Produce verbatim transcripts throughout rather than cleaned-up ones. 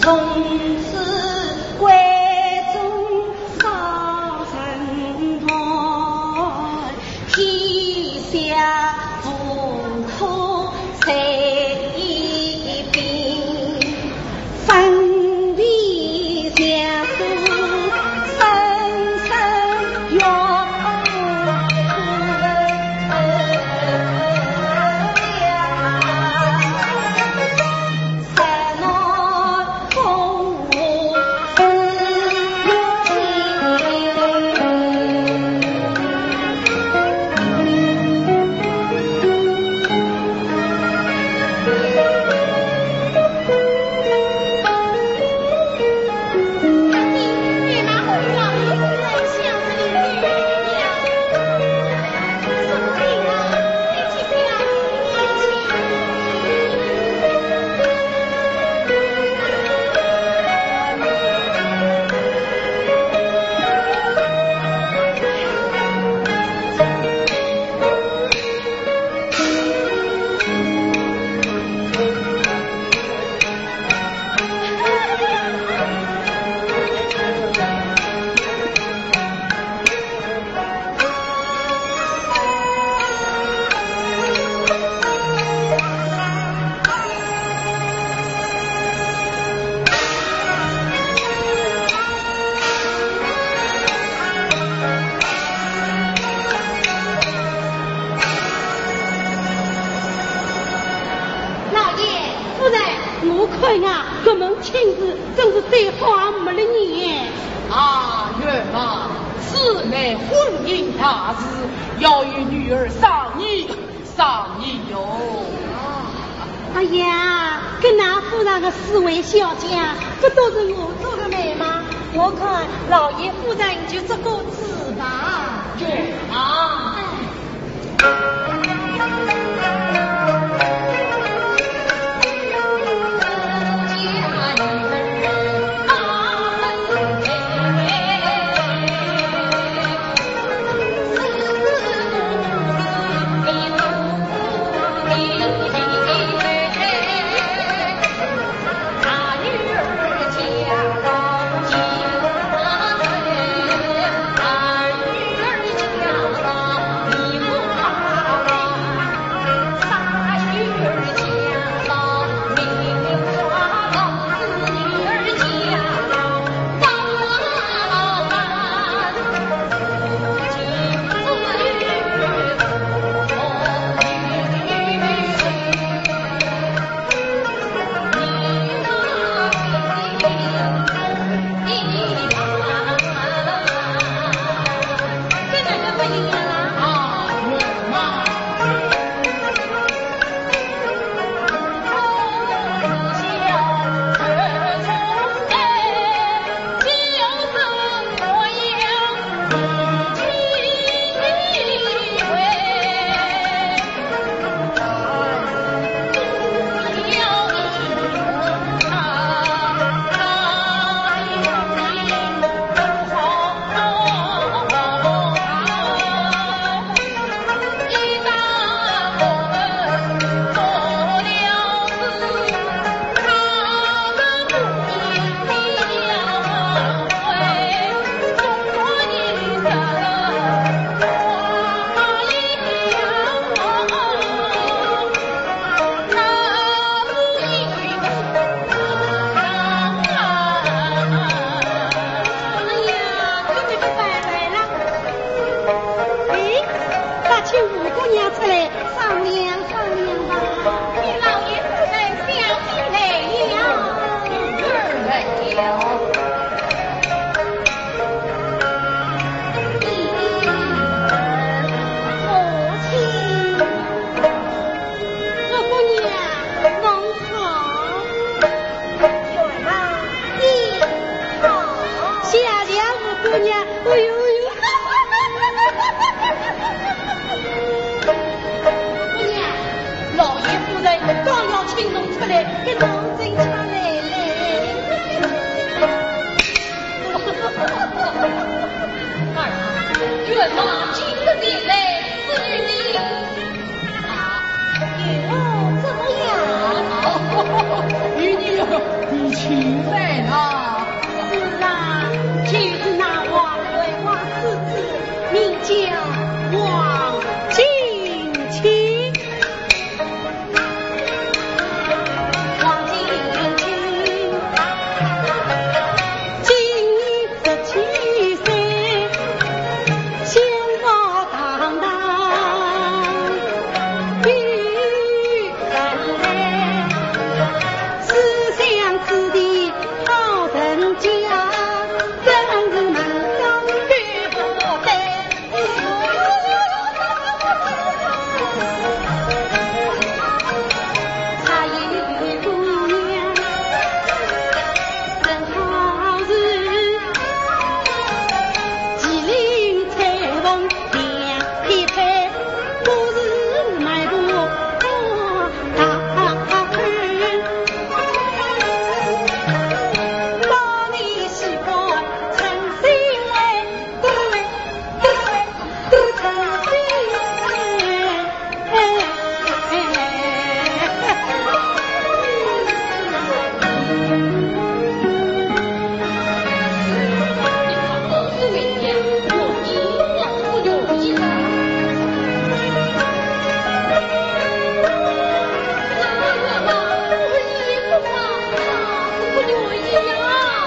从此闺中少人伴，天下无可谁比。分别相思深深欲 老爷，夫人，我看啊，这门亲事真是再好也没了呢。啊，员外，此乃婚姻大事，要与女儿商议，商议哟。哎呀，搿㑚府上个四位小姐，不都是我做的媒吗？我看老爷夫人就做个主吧。员外。哎呀，这个就白来了。哎，快请五姑娘出来商量商量吧。禀老爷夫人，小姐来了。女儿来了。母亲。五姑娘，侬好。 谢谢五姑娘，哎呦呦。五姑娘，老爷夫人刚要请侬出来，搿侬真巧来嘞。儿啊，员外今日前来，是与你 啊，与我怎么样？与你呀，你去是啊，就是那王瑞华之子，名叫王景清。王景清，今年十七岁，相貌堂堂，比 思想之地好人家，真是门当户对。她有一个姑娘，真好是麒麟彩凤两匹配，不是卖不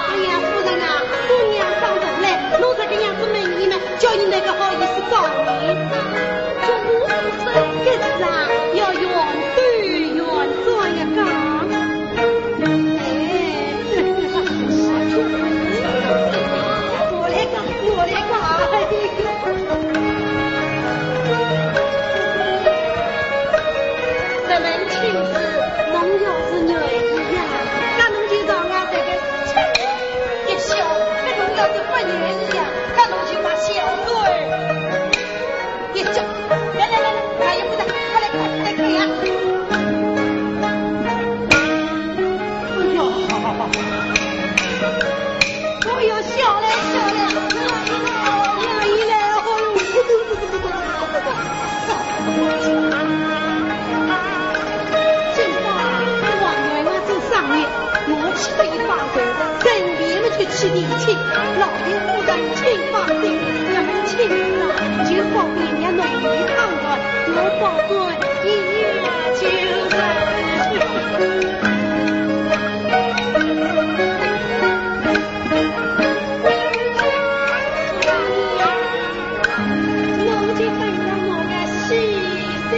哎呀，夫人啊，姑娘上楼来，侬这个样子门面呢，叫伊哪个好意思告你？啊，这我怎么说？该是啊，要原对原转呀讲。哎，我来讲，我来讲。这门亲事，侬要是愿意呀，那侬就让俺这个亲一笑；那侬要是不愿意呀，那侬就把小嘴一张。来来来来，快点，快点，快来，快来看呀！哎呀，哎呀，笑嘞，笑嘞，哎呀，哎呀，哎呀。 今朝王员外做生日，我吃得一把酒，顺便么就去提亲。老爷夫人请放心，这门亲事啊，就交给你们弄一趟吧，我保管一月九日。 我就等着我的喜事。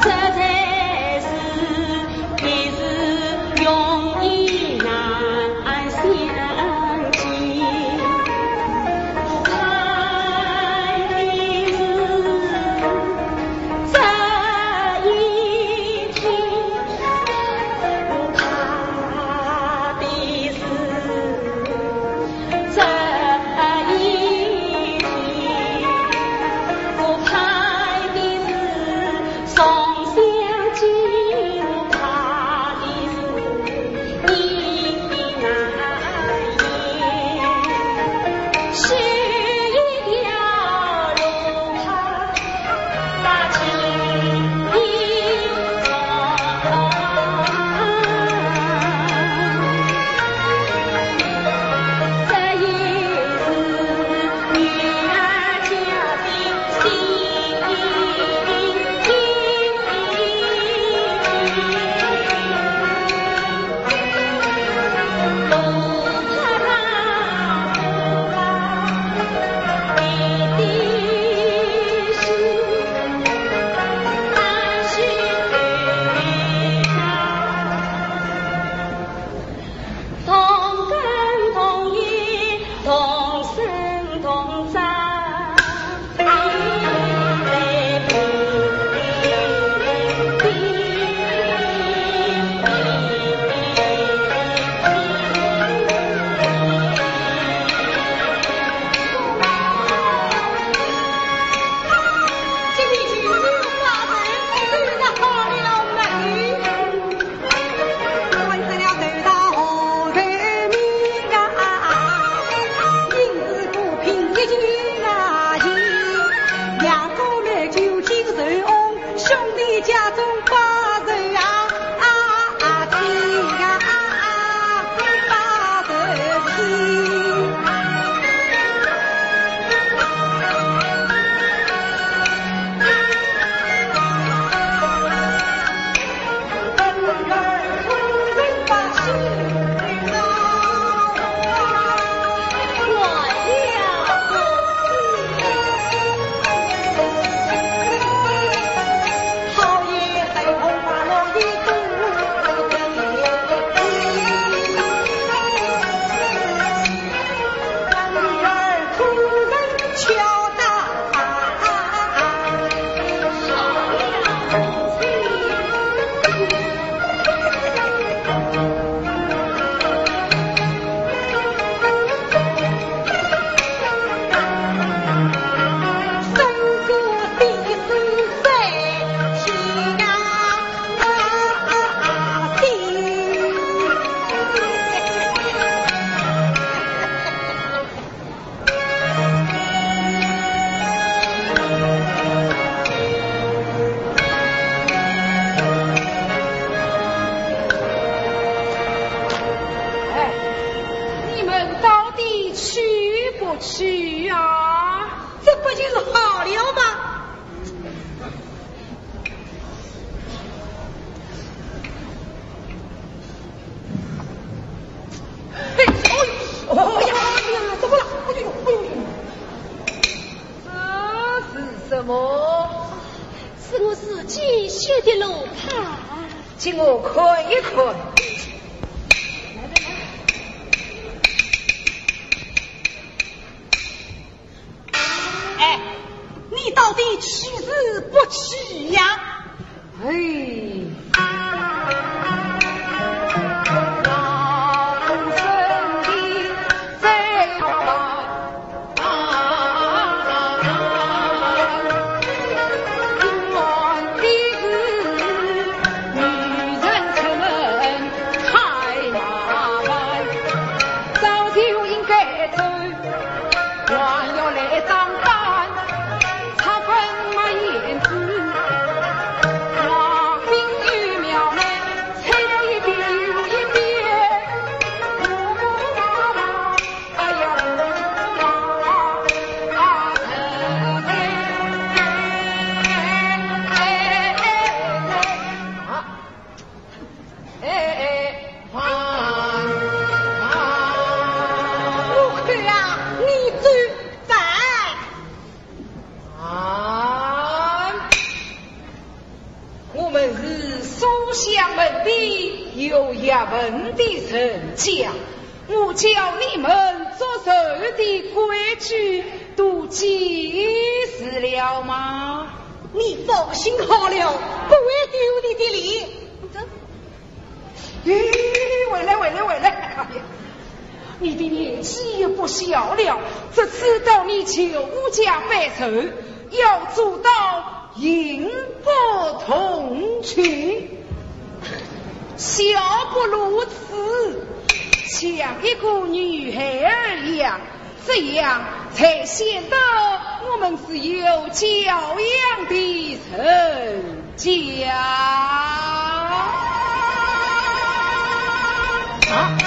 这才是，便是永远难相见。不快的是这一天，不快的是 这一天，我盼的是重相见，我盼的是你的难言。是一条路。 同根同源，同生同长。 哎，你们到底去不去啊？这不就是好了吗？ 哎，哎呦，哎呀，哎呀，怎么了？哎呦，哎呦，哎呦。这是什么？是我自己修的罗盘。请我看一看。来，来，来。 哎，你到底去是不去呀？哎。是书香门第，有学问的人家，我教你们做人的规矩都记住了吗？你放心好了，不会丢你的脸。咦，回来，回来，回来！哎呀，你的年纪也不小了，这次到你舅父家拜寿，要做到 银不同曲。小不如此，像一个女孩儿一样，这样才显得我们是有教养的人家。啊！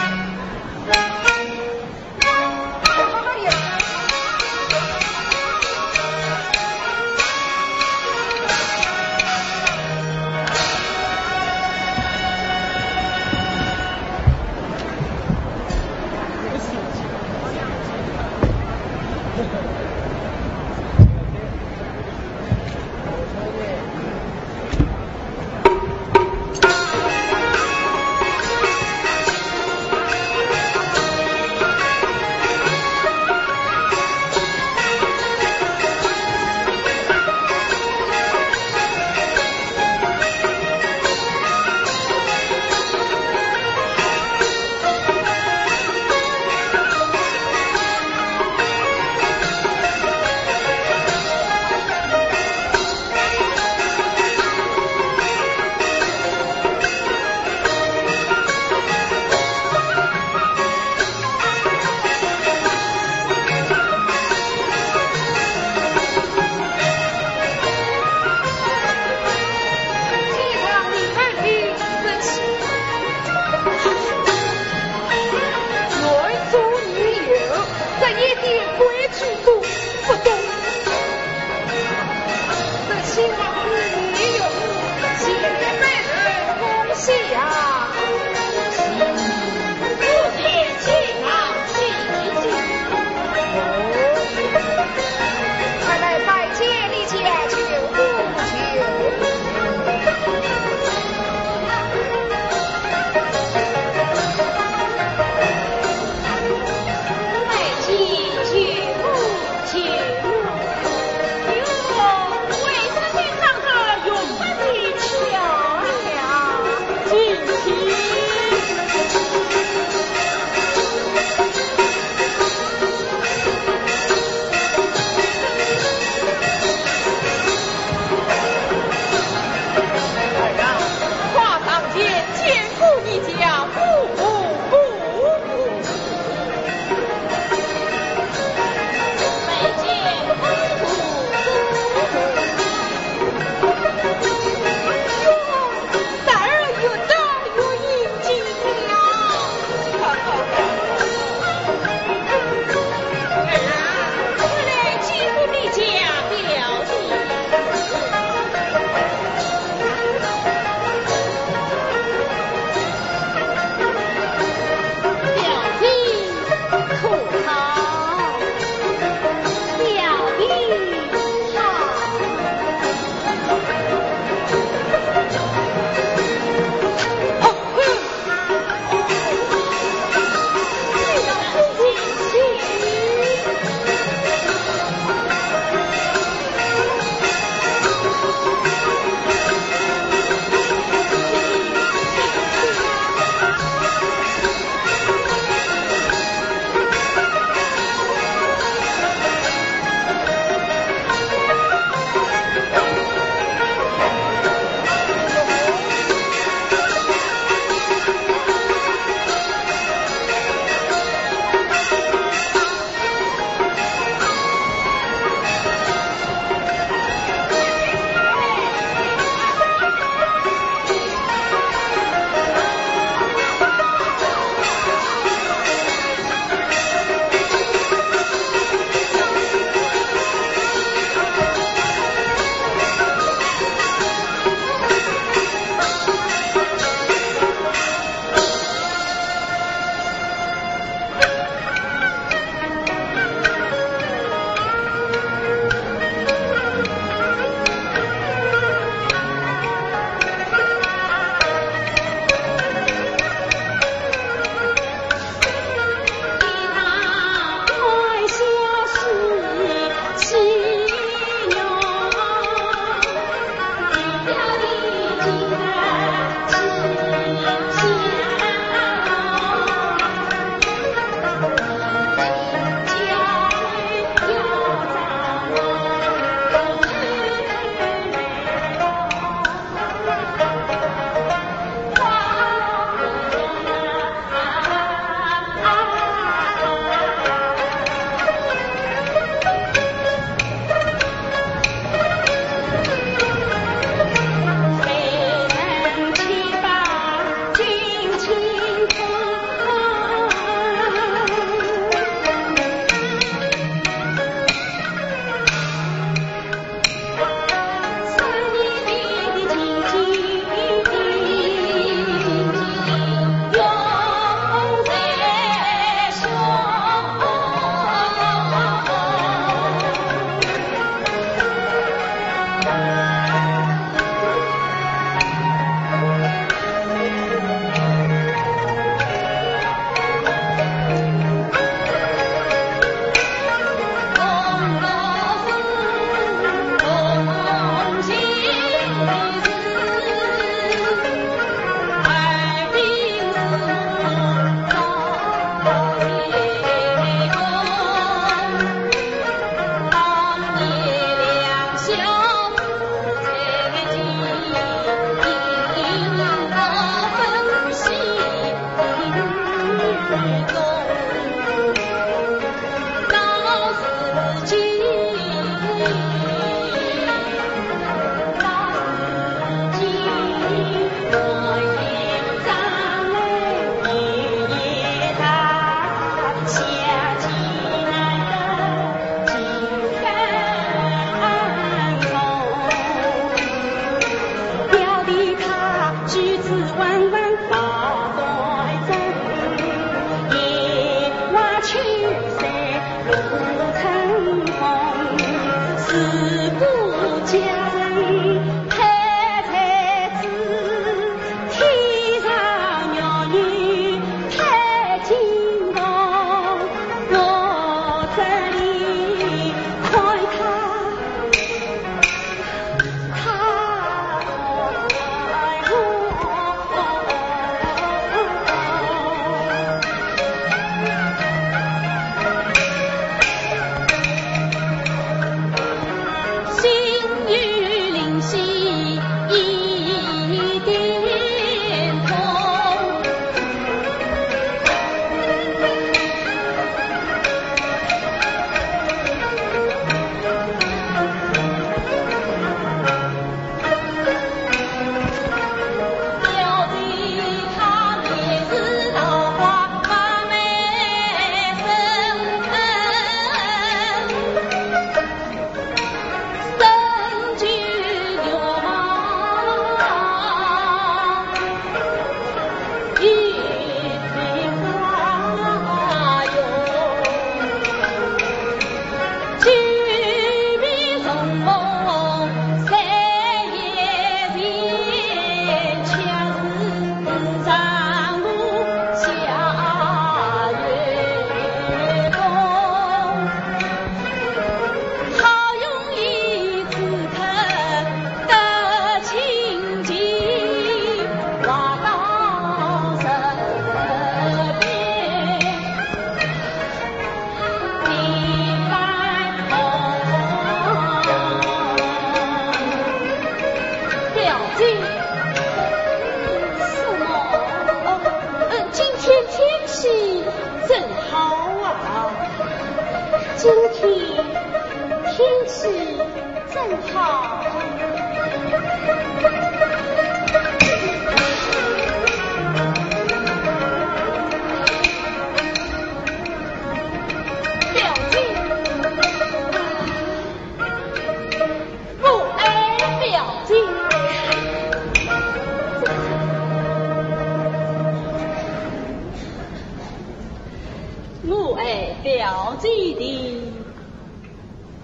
记的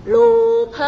罗盘。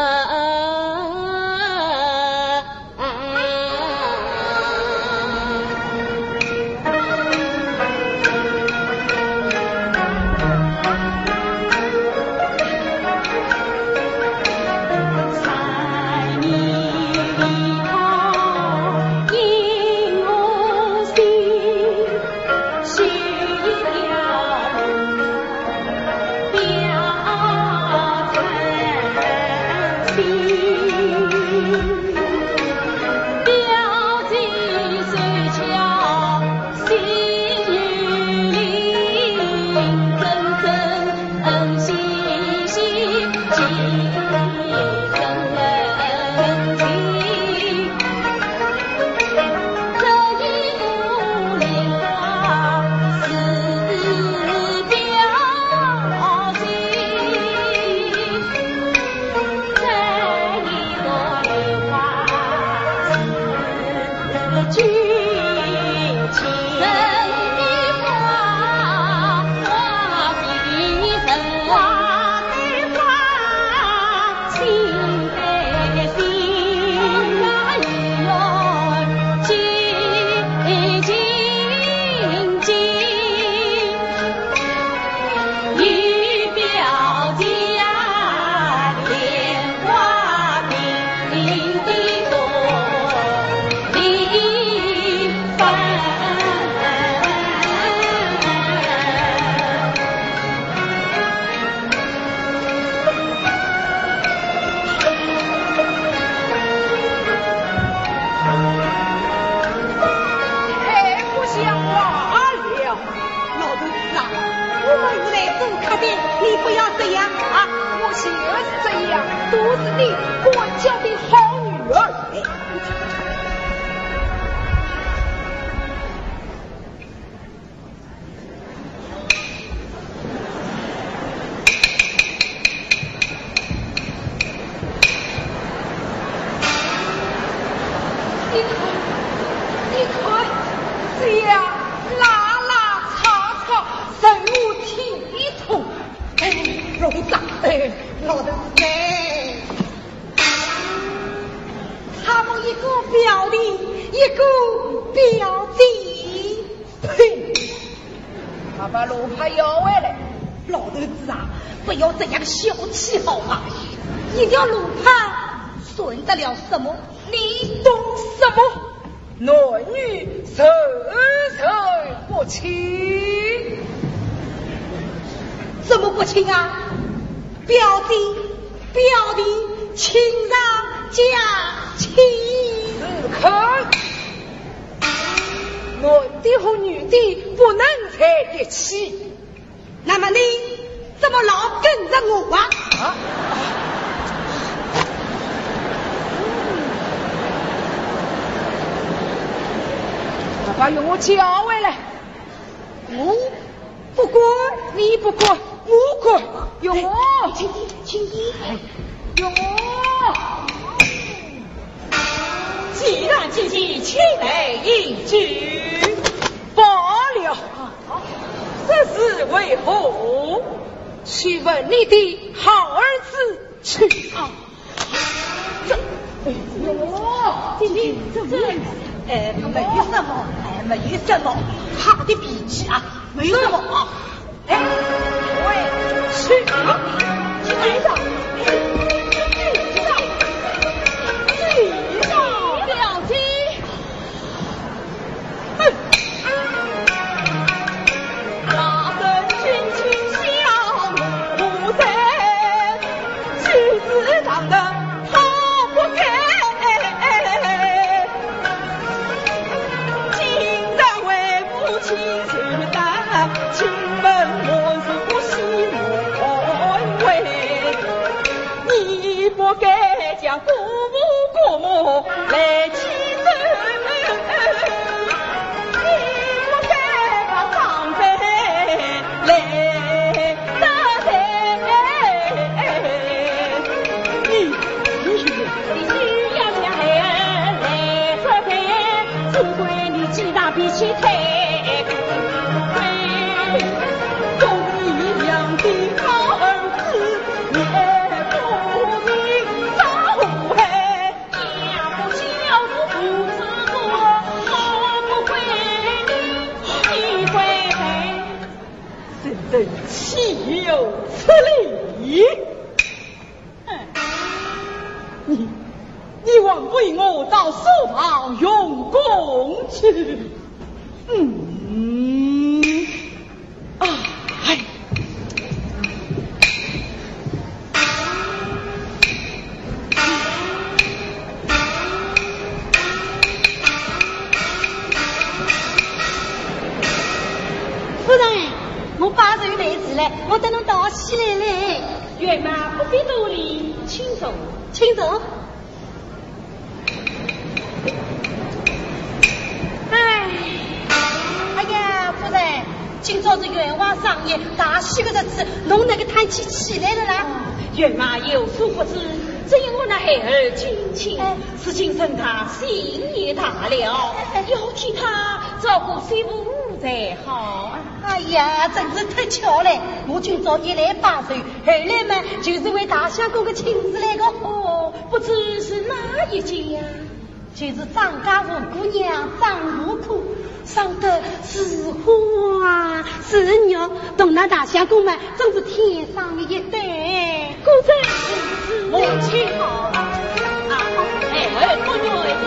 哎，不像话了。老头子啊，我们是来做客的，你不要这样啊。我就是这样，都是你管教的好女儿。哎，你看，你看，这样拉拉扯扯，任我体痛。哎，老头子，哎，老头子，哎。他们一个表弟，一个表姐。 呸！他把罗盘要回来。老头子啊，不要这样小气好吗？一条罗盘算得了什么？你懂什么？男女授受不亲。怎么不亲啊？表弟、表弟，亲上加亲。是看。 男的和女的不能在一起。那么你怎么老跟着我啊？啊？爸爸，与我叫回来。我 不管，你不管，我管。与我，请听，请听。与我。既然进京，请来饮酒。罢了，这是为何？去问你的好儿子去。啊，这，与我，请听，请听。呃，没有什么，哎，没有什么，他的脾气啊，没有什么啊。 哎，喂，去啊！去哪里？去哪里？去哪里？表姐。哼！那人君亲笑我在，君子当得 他不该。今朝为父亲受打，请问我是不是无安慰？你不该将姑父姑母来欺负，你不该把长辈来 你要想孩儿来作陪，只怪你既大脾气太过分，总一样的高二岂有此理！哼，你，你还不与我到书房用功去！嗯，啊，哎。 夫人，我把酒来迟了，我等侬倒起来嘞。远妈不必多礼，请坐。请坐。 哎，哎呀，夫人，今朝是元王生日，大喜个日子，侬哪个叹气起来了啦？元妈有所不知，只因我那孩儿近亲，哎。如今人大心也大了，哎，哎。要替他照顾媳妇才好。哎呀，真是太巧了，我今朝一来拜寿，后来嘛，就是为大相公个亲事来个。哦，不知是哪一家呀？ 就是张家五姑娘张五姑，生得似花似玉，同那大相公嘛，真是天生一对。果真如此。母亲。啊，哎，哎，不愿意。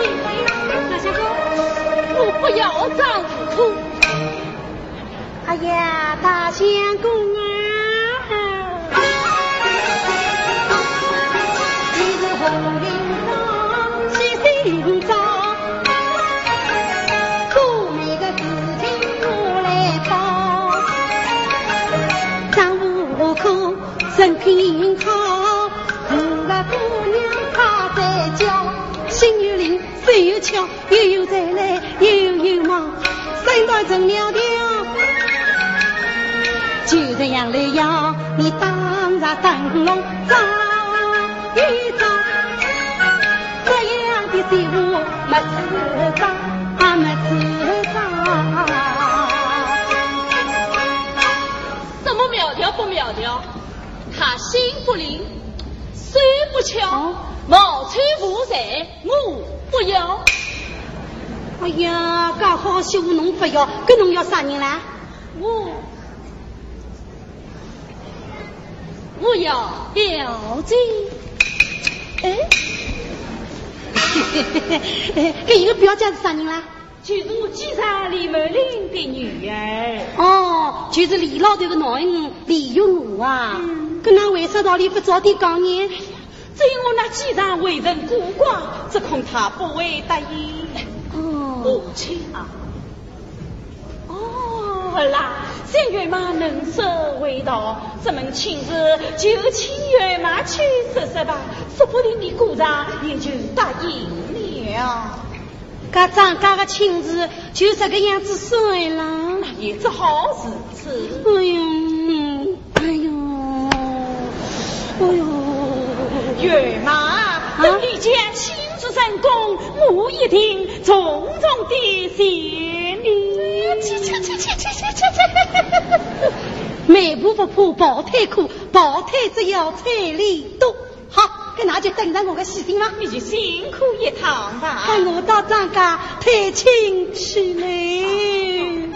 大相公，我不要张五姑。 哎呀，大相公啊！你是红云浪，喜心肠，做媒个事情我来帮。张五姑人品好，是个姑娘她在教，心有灵，手有巧， 又有才来又有貌，身段成苗条。就这样来要你当着灯笼照一照，这样的媳妇没处找，啊，没处找。什么苗条不苗条？她心不灵，手不巧，哦。貌丑无才， 我不要。哎呀，介好媳妇侬不要，搿侬要啥人啦？我，我要表姐。哎，搿一个表姐是啥人啦？就是我继承李茂林的女儿。哦，就是李老头的囡儿李玉娥啊。嗯。搿侬为啥道理不早点讲呢？ 只因我那继承为人孤寡，只恐她不会答应。哦。母亲啊。哦，儿啦，现在嘛能说会道，这门亲事就请远妈去说说吧，说不定你姑丈也就答应了。 搿张家个亲事就这个样子算了。那也只好如此。哎呦，哎呦，哎呦。远妈，啊？等你家亲事成功，我一定重重地谢你。去去去去去去去去！媒婆不怕跑腿苦，跑腿只要彩礼多。 好，搿㑚就等着我个喜讯伐。你就辛苦一趟吧。哎，我到张家探亲去嘞。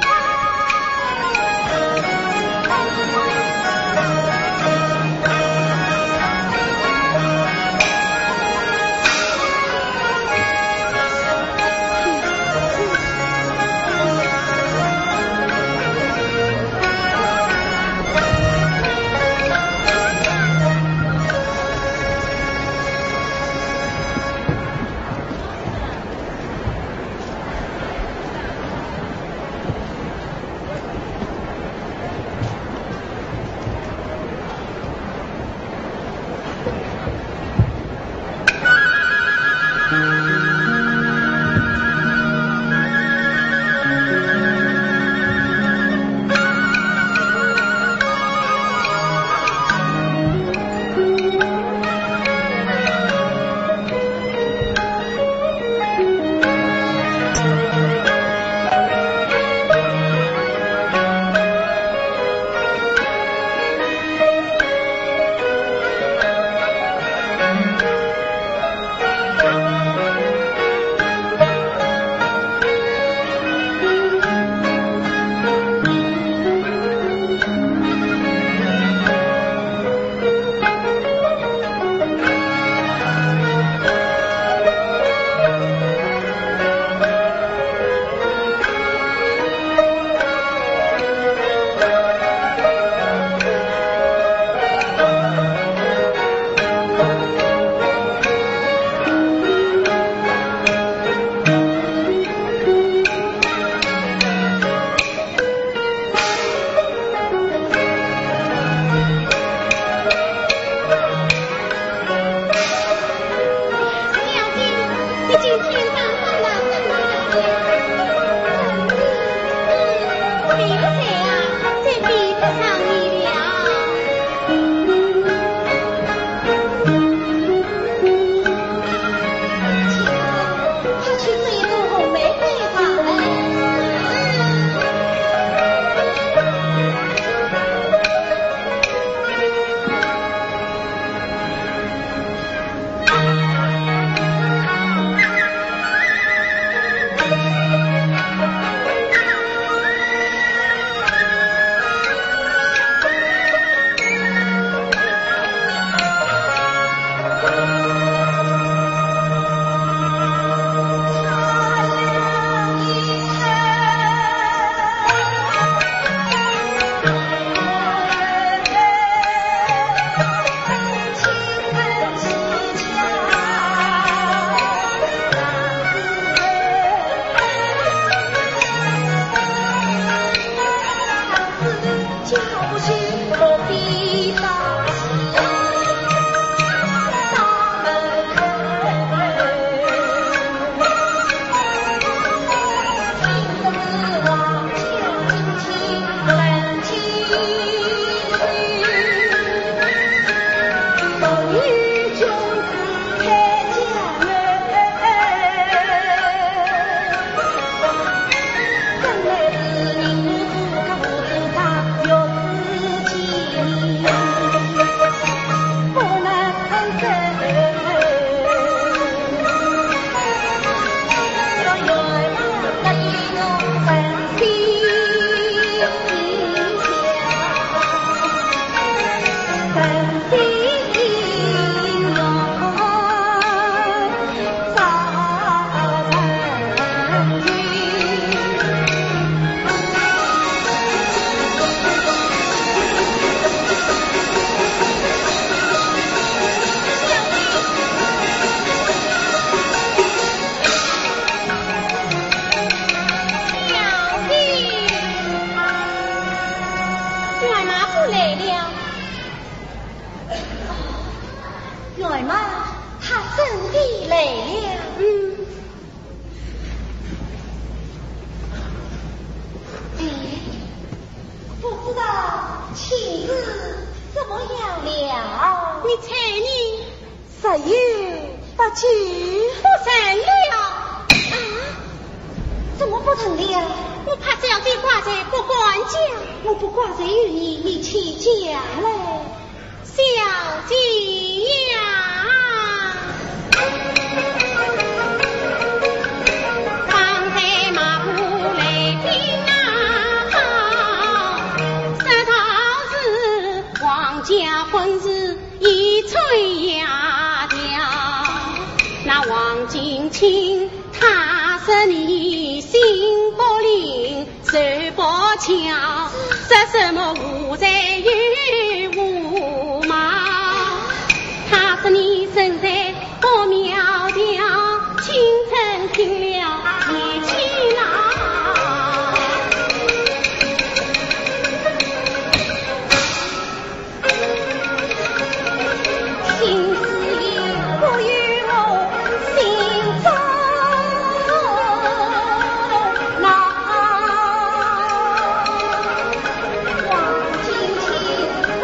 睬你。十有八九。不成了。啊？怎么不成了？我怕小姐挂在不敢讲。我不挂在于你，你且讲来。小姐呀。方才马步雷兵啊跑，说道是王家婚事已吹呀掉。那王景清他说你心不灵，手不巧，说什么无才又无貌。他说你身材不苗条，青春青了年纪老。心事不由我心中恼。王景清不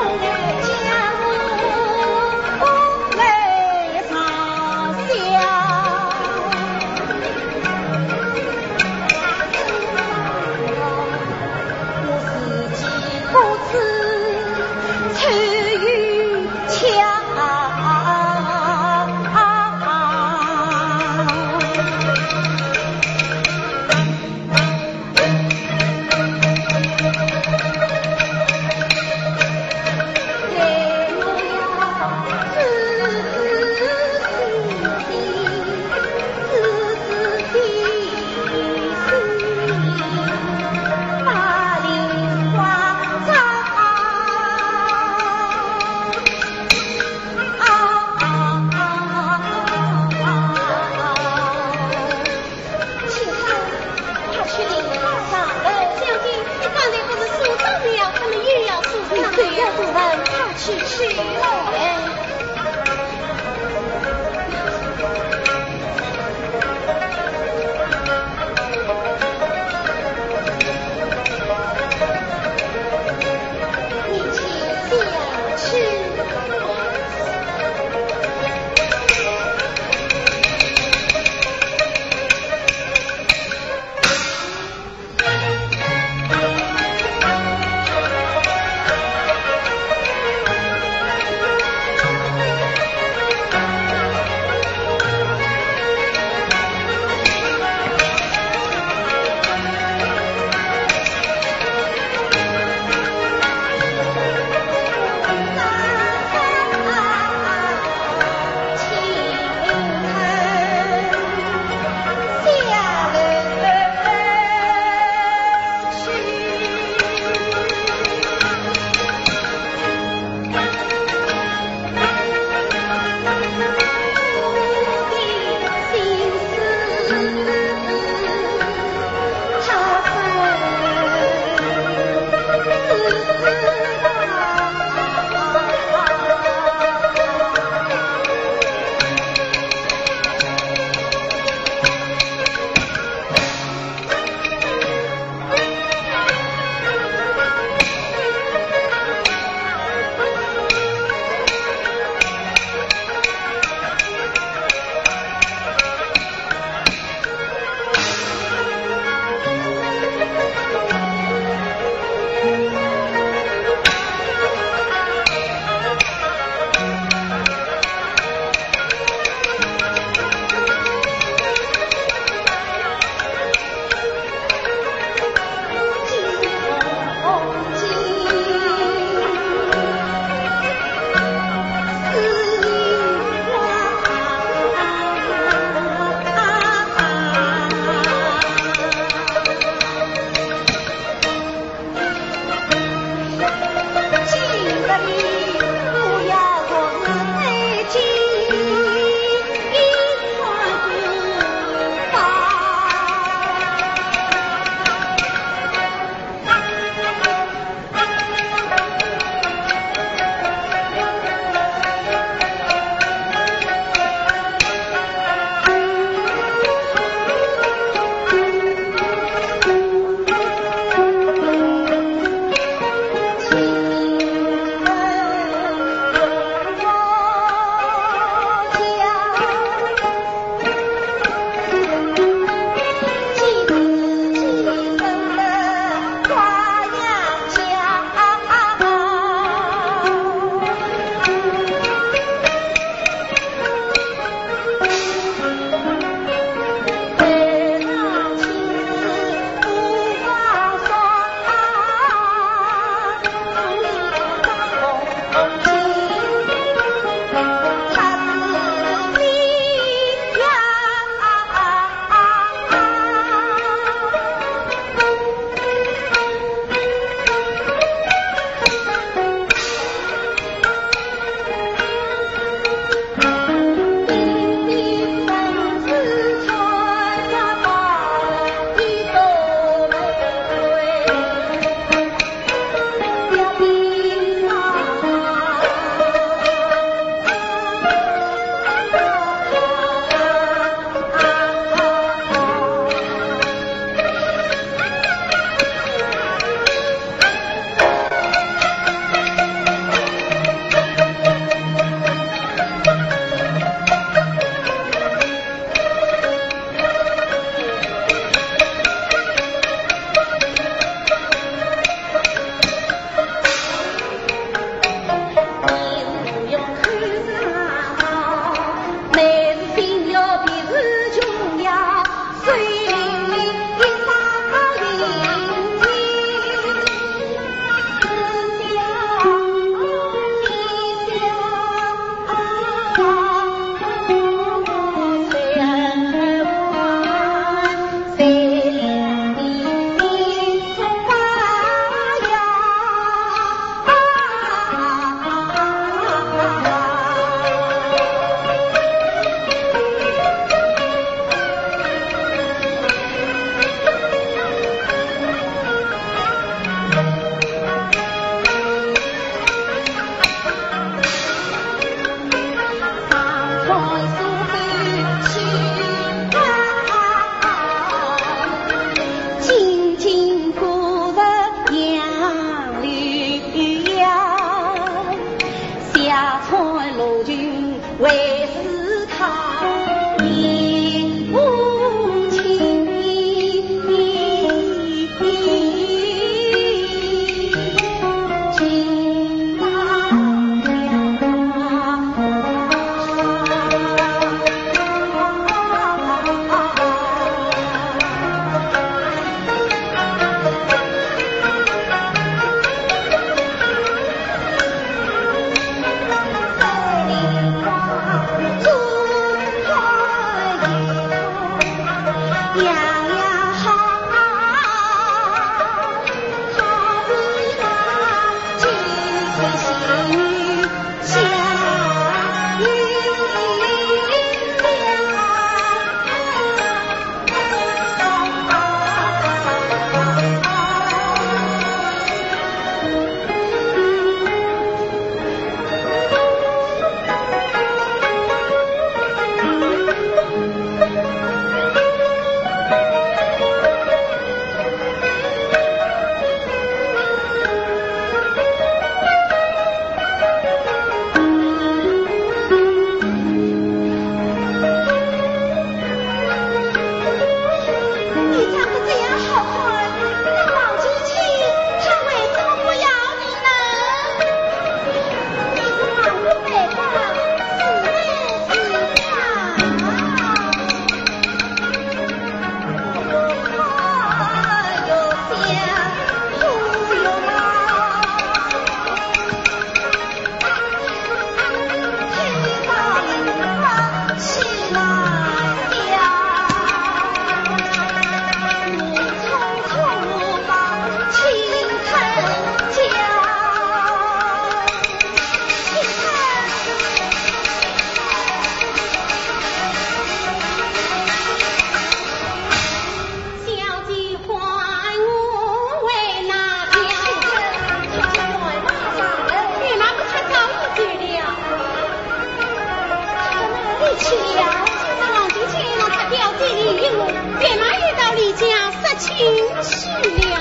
进去了。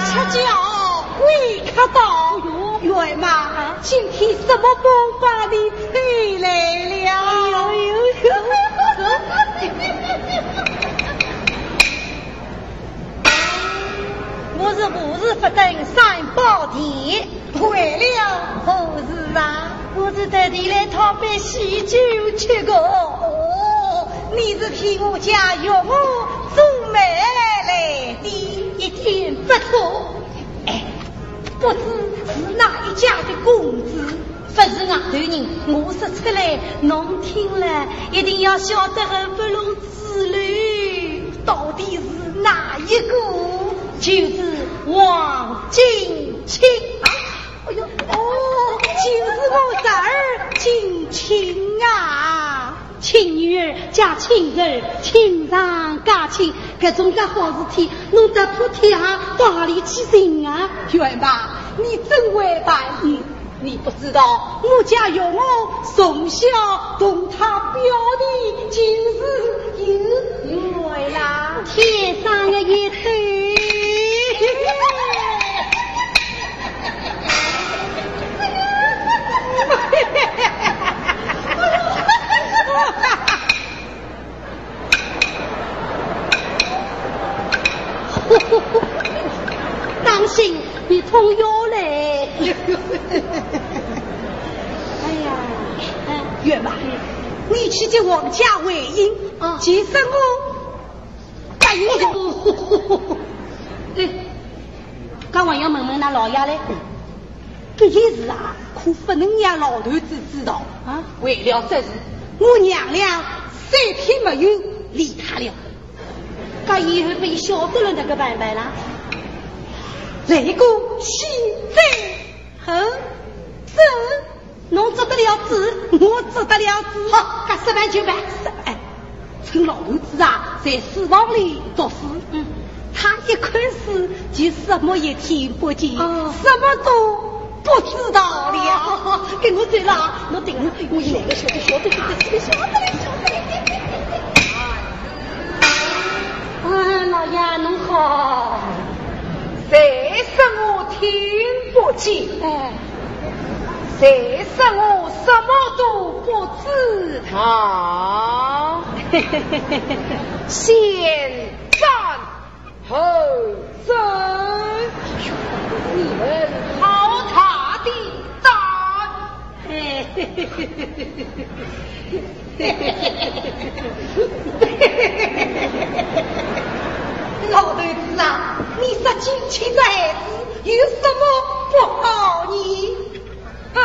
吃酒未可到。哟，员外，啊？今天什么风把你吹来了？哎呦呦呦！我是无事不登三宝殿。 为了何事啊？我是特地来讨杯喜酒吃个。哦，你是替我家岳母做媒来的？一点不错。哎，不知是哪一家的公子？不是外头人，我说出来，侬听了一定要笑得合不拢嘴哩。到底是哪一个？就是王景卿啊！ 哎呦，哦，就是我侄儿景卿啊。卿女儿嫁卿侄儿，卿上加卿，搿种介好事体，弄得普天下到哪里去寻啊？员外，你真会办事。嗯。你不知道，我家岳母从小同他表弟就是有缘啦。天生的一对。 当心，你痛药嘞！哎呀，哎，员外，你去接王家回音，啊。其实我 哎呦，对，刚还要问问㑚老爷嘞。搿件事啊，可不能让老头子知道啊。为了这事，我娘俩三天没有理他了。搿以后拨伊晓得了哪个办法啦？来个先斩后奏。 侬做得了主，我做得了主。好，搿说办就办。是，哎，趁老头子啊，在书房里读书，嗯，他一看书就什么也听不见，哦。什么都不知道了。哦，跟我走了啊，侬等我，我有个小的，小的，小的，小的，小的。啊，老爷，侬好。谁说我听不见？哎。 谁说我什么都不知道？先斩后奏，你们好大的胆！老头子啊，你说景卿这孩子有什么不好呢？ 哼！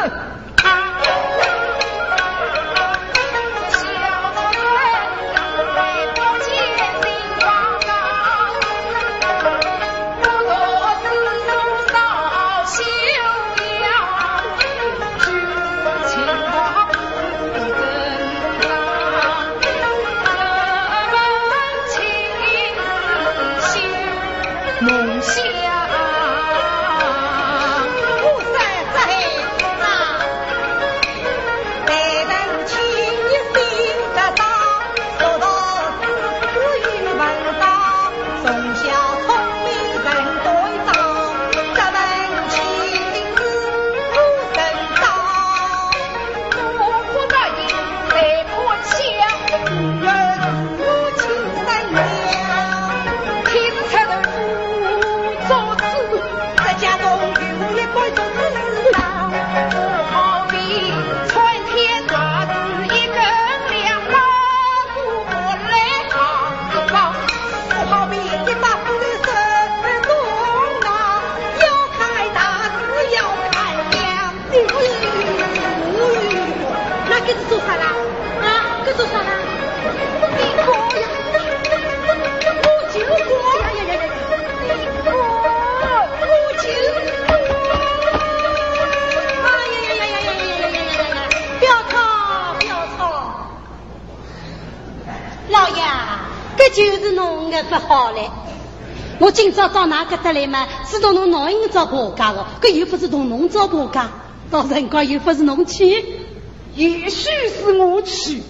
就是侬个勿好嘞。我今朝到㑚搿搭来嘛，是同侬弄一只婆家个，搿又勿是同侬做婆家，到辰光又勿是侬去。也许是我去。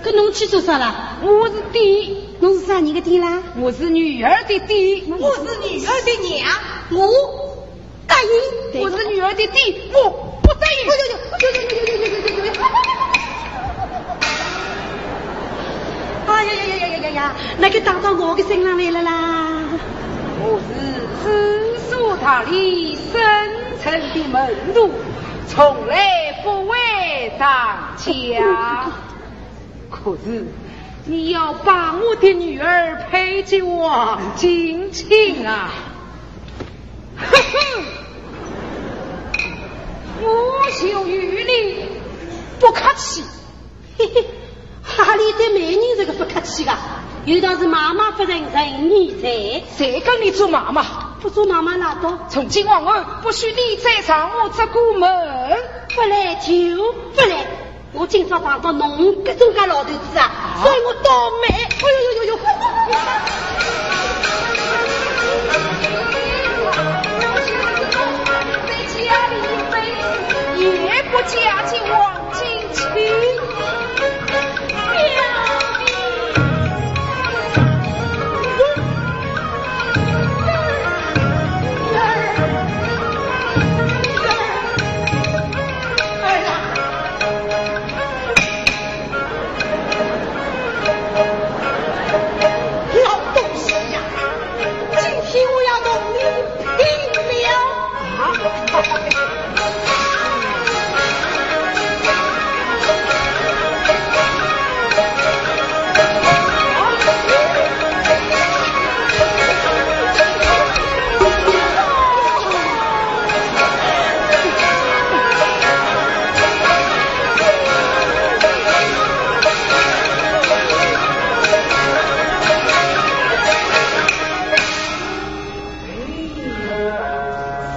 搿侬去做啥啦？我是爹。侬是啥人个爹啦？我是女儿的爹。我是女儿的娘。我？答应。我是女儿的爹，我不答应。哎呦呦呦呦呦呦呦呦呦呦呦呦！哎呀呀呀呀呀呀呀！那个打到我的身上来了啦！我是知书达理、深沉的门徒，从来不会打架。可是你要把我的女儿配给王金卿啊！ 哼哼，我就与你不客气。嘿嘿，哈里的美人这个不客气啊，有道是妈妈不认人，人你谁？谁跟你做妈妈？不做妈妈拉倒。从今往后，不许你再上我这个门。不来就不来。 我今朝碰到侬搿种介老头子啊，啊？所以我倒霉。哎呦呦呦呦！也不嫁给王金卿。哎呀！ 老东西呀，今天我要同你拼了！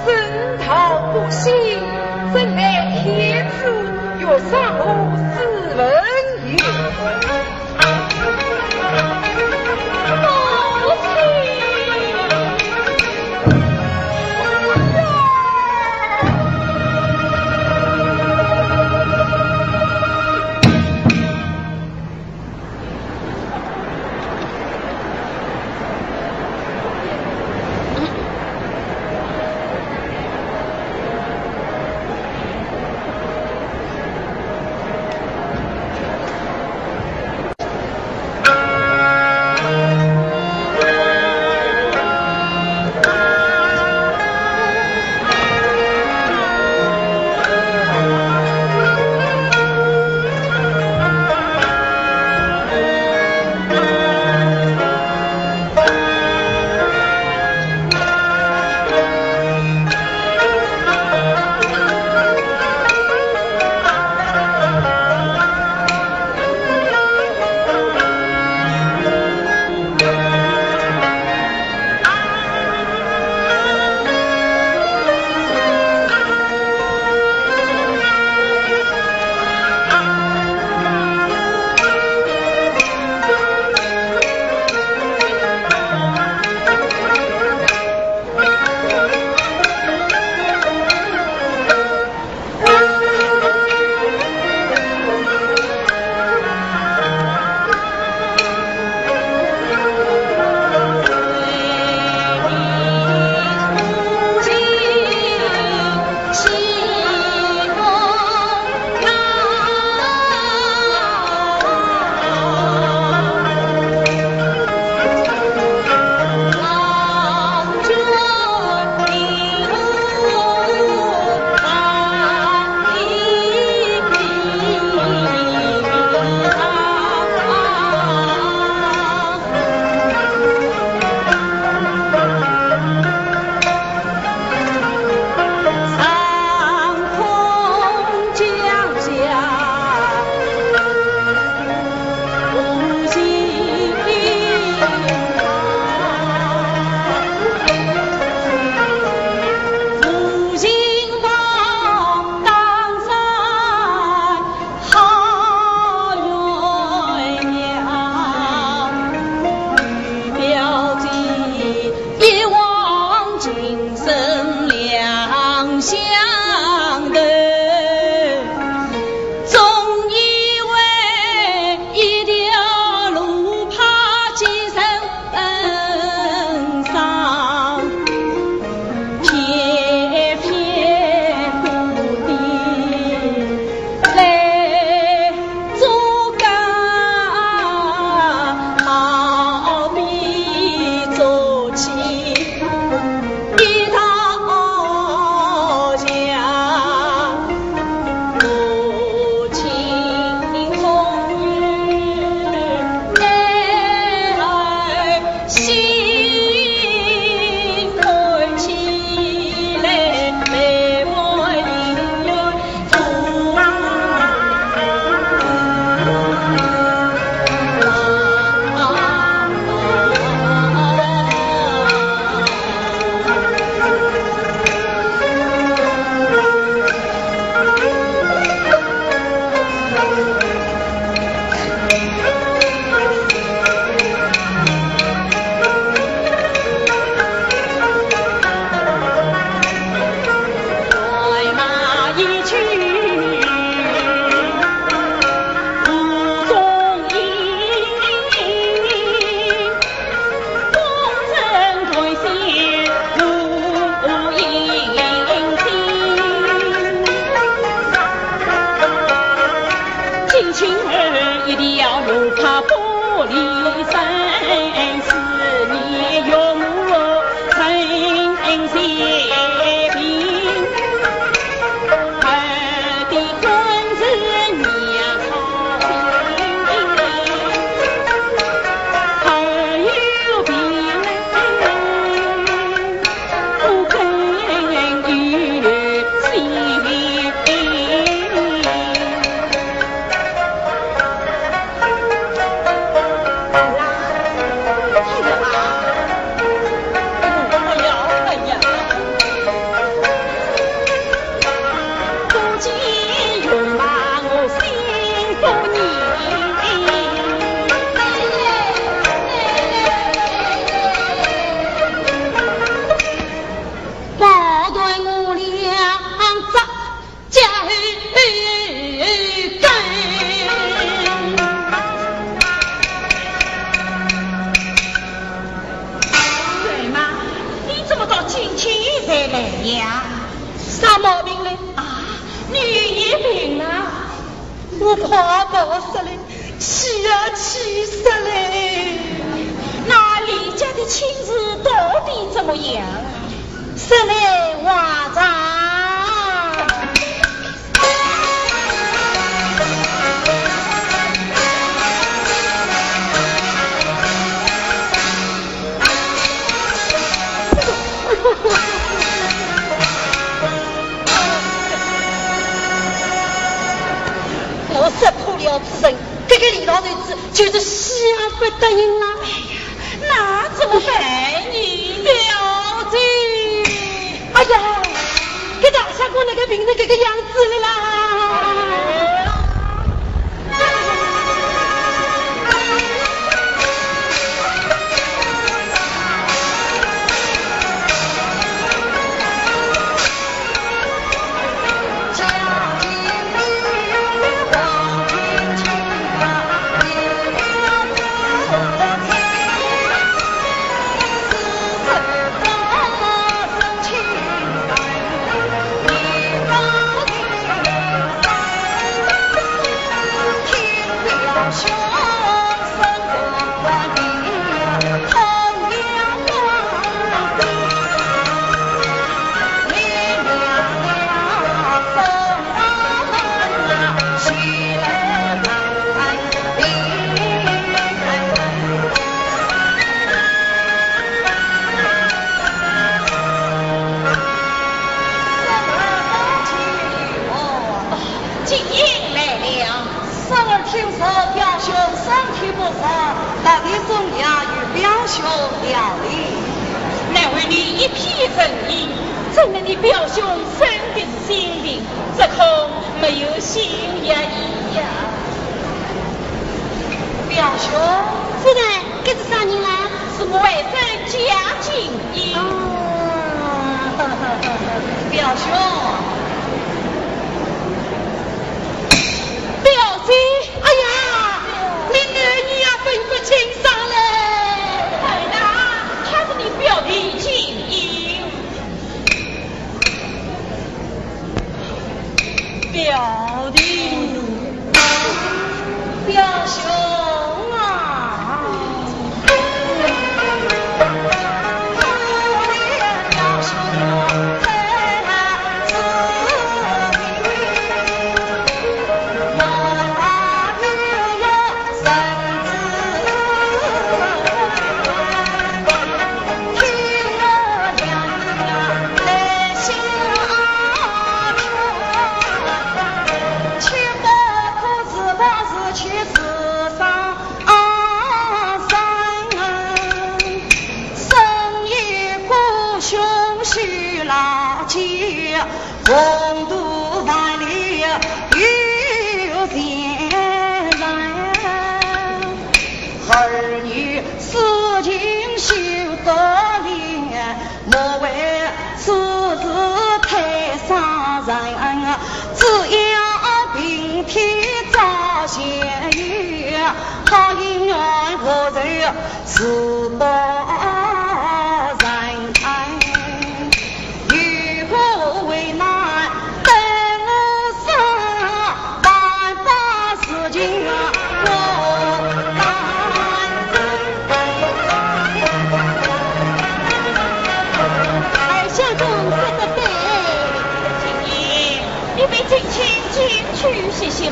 生逃不息，怎奈天子，欲杀何事问也。对吗？你怎么到今天才来呀？啥毛病嘞？啊，你也病了？我快要死了，气啊气死了！那李家的亲事到底怎么样？说来话长。我识破了此人，这个李老头子就是死而不得人了。哎呀，那怎么办呢？表姐。哎呀，搿大相公那个病成这个样子了啦！ 金英来了。三儿听说表兄身体不适，特地送药与表兄调理。难为你一片诚意，怎奈你表兄生病心病，只恐没有心愿意呀。表兄，是的，这是啥人啦？是我外甥家境。 啊，表兄。表姐，哎呀，你女儿也分不清爽嘞。哎呀，她是你表弟金英。 表弟，表兄啊。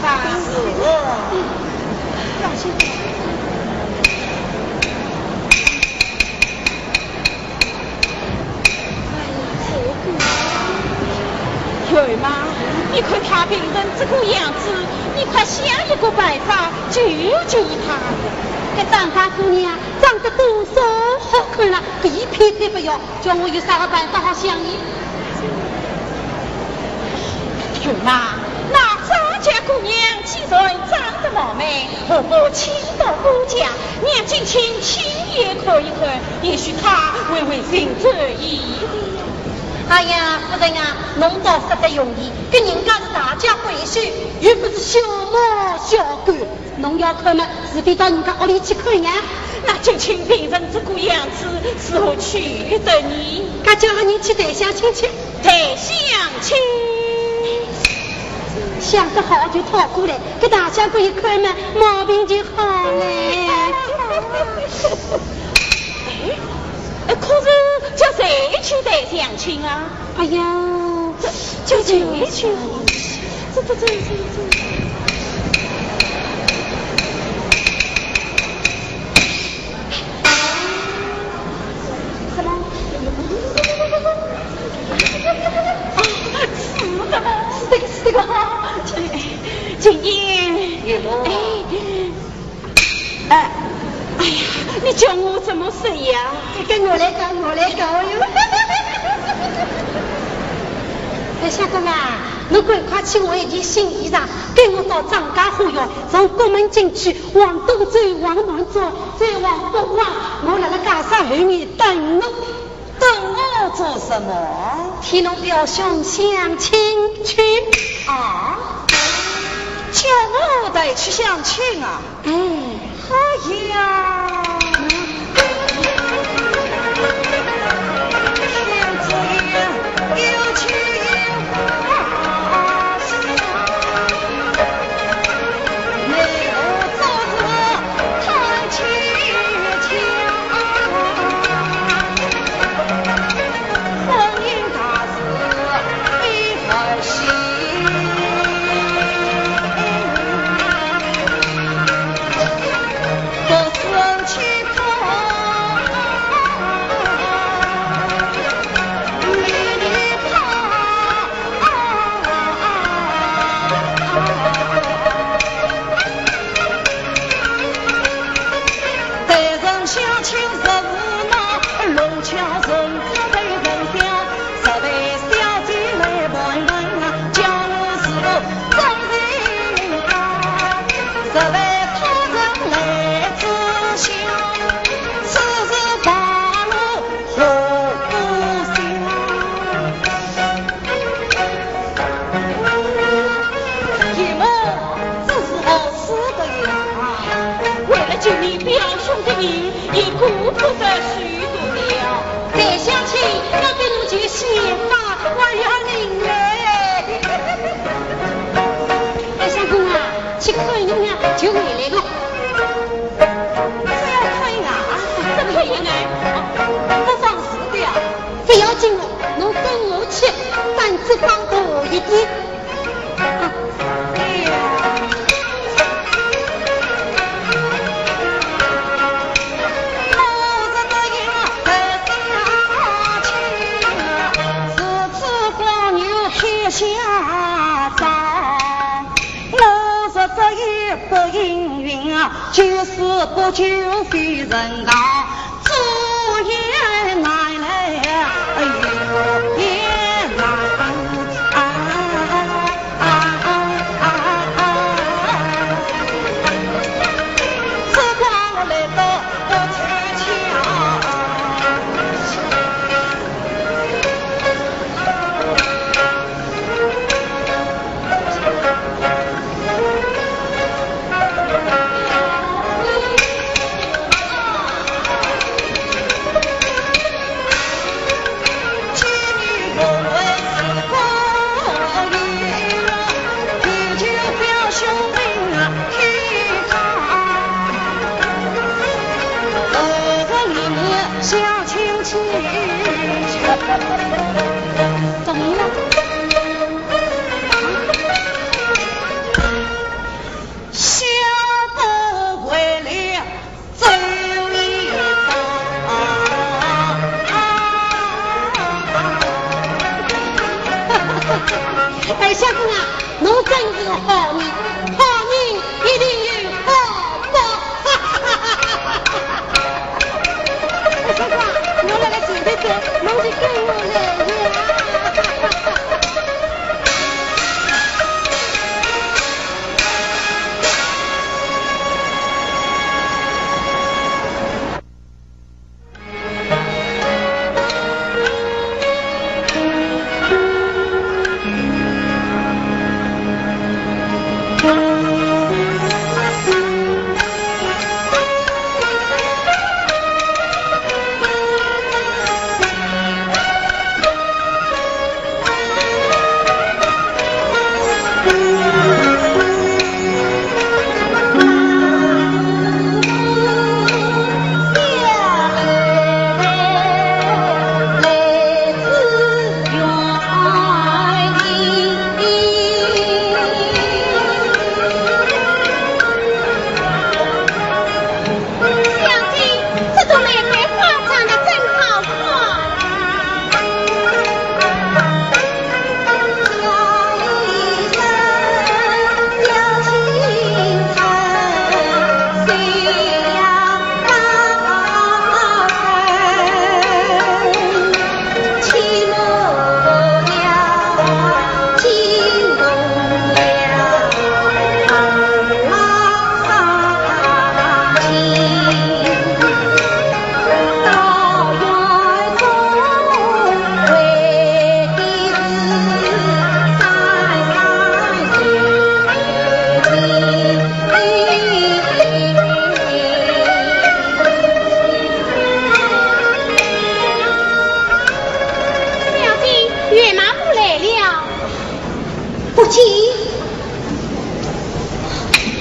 是哦。放心。月妈，你看她病成这个样子，你快想一个办法救救她呀。搿张家姑娘长得多少好看了，搿一片片勿要， 叫我有啥个办法好想呢？月妈，那张家姑娘既然长得貌美，何不请到我家，娘近亲亲眼看一看，也许她会回心转意的呀。哎呀，夫人啊，侬倒说得容易，搿人家是大家闺秀，又勿是小猫小狗。 侬要看嘛，自家到人家屋里去看呀。那近亲病成这个样子，如何去得呢？搿叫个人去谈相亲去。谈相亲？想得好，就讨过来，搿大家可以看嘛，毛病就好嘞。哎，可是叫谁去谈相亲啊？ 哎呀，这，这，这，这，这，这，这，这，这。什么？啊，是的，是这个，是这个。金英。哎， 哎，哎呀，你叫我怎么说呀？这个我来搞，我来搞哟。哎，相公啊，侬赶快去换一件新衣裳，跟我到张家花园，从角门进去，往东走，往南走，再往北望，我辣辣街上候你等侬。 等我做什么？替侬表兄相亲去。啊？叫我带去相亲啊？哎。哎呀！姨母，这是何事的呀？为了救你表兄的人，也顾不得许多了。再相亲，要给侬就先发，我要人嘞。哎，相公啊，去看一眼就回来了。这样看一眼啊？这看一眼，不妨事的呀。 不要紧哦，侬跟我去，胆子放大一点。啊，哎呀。怎么了？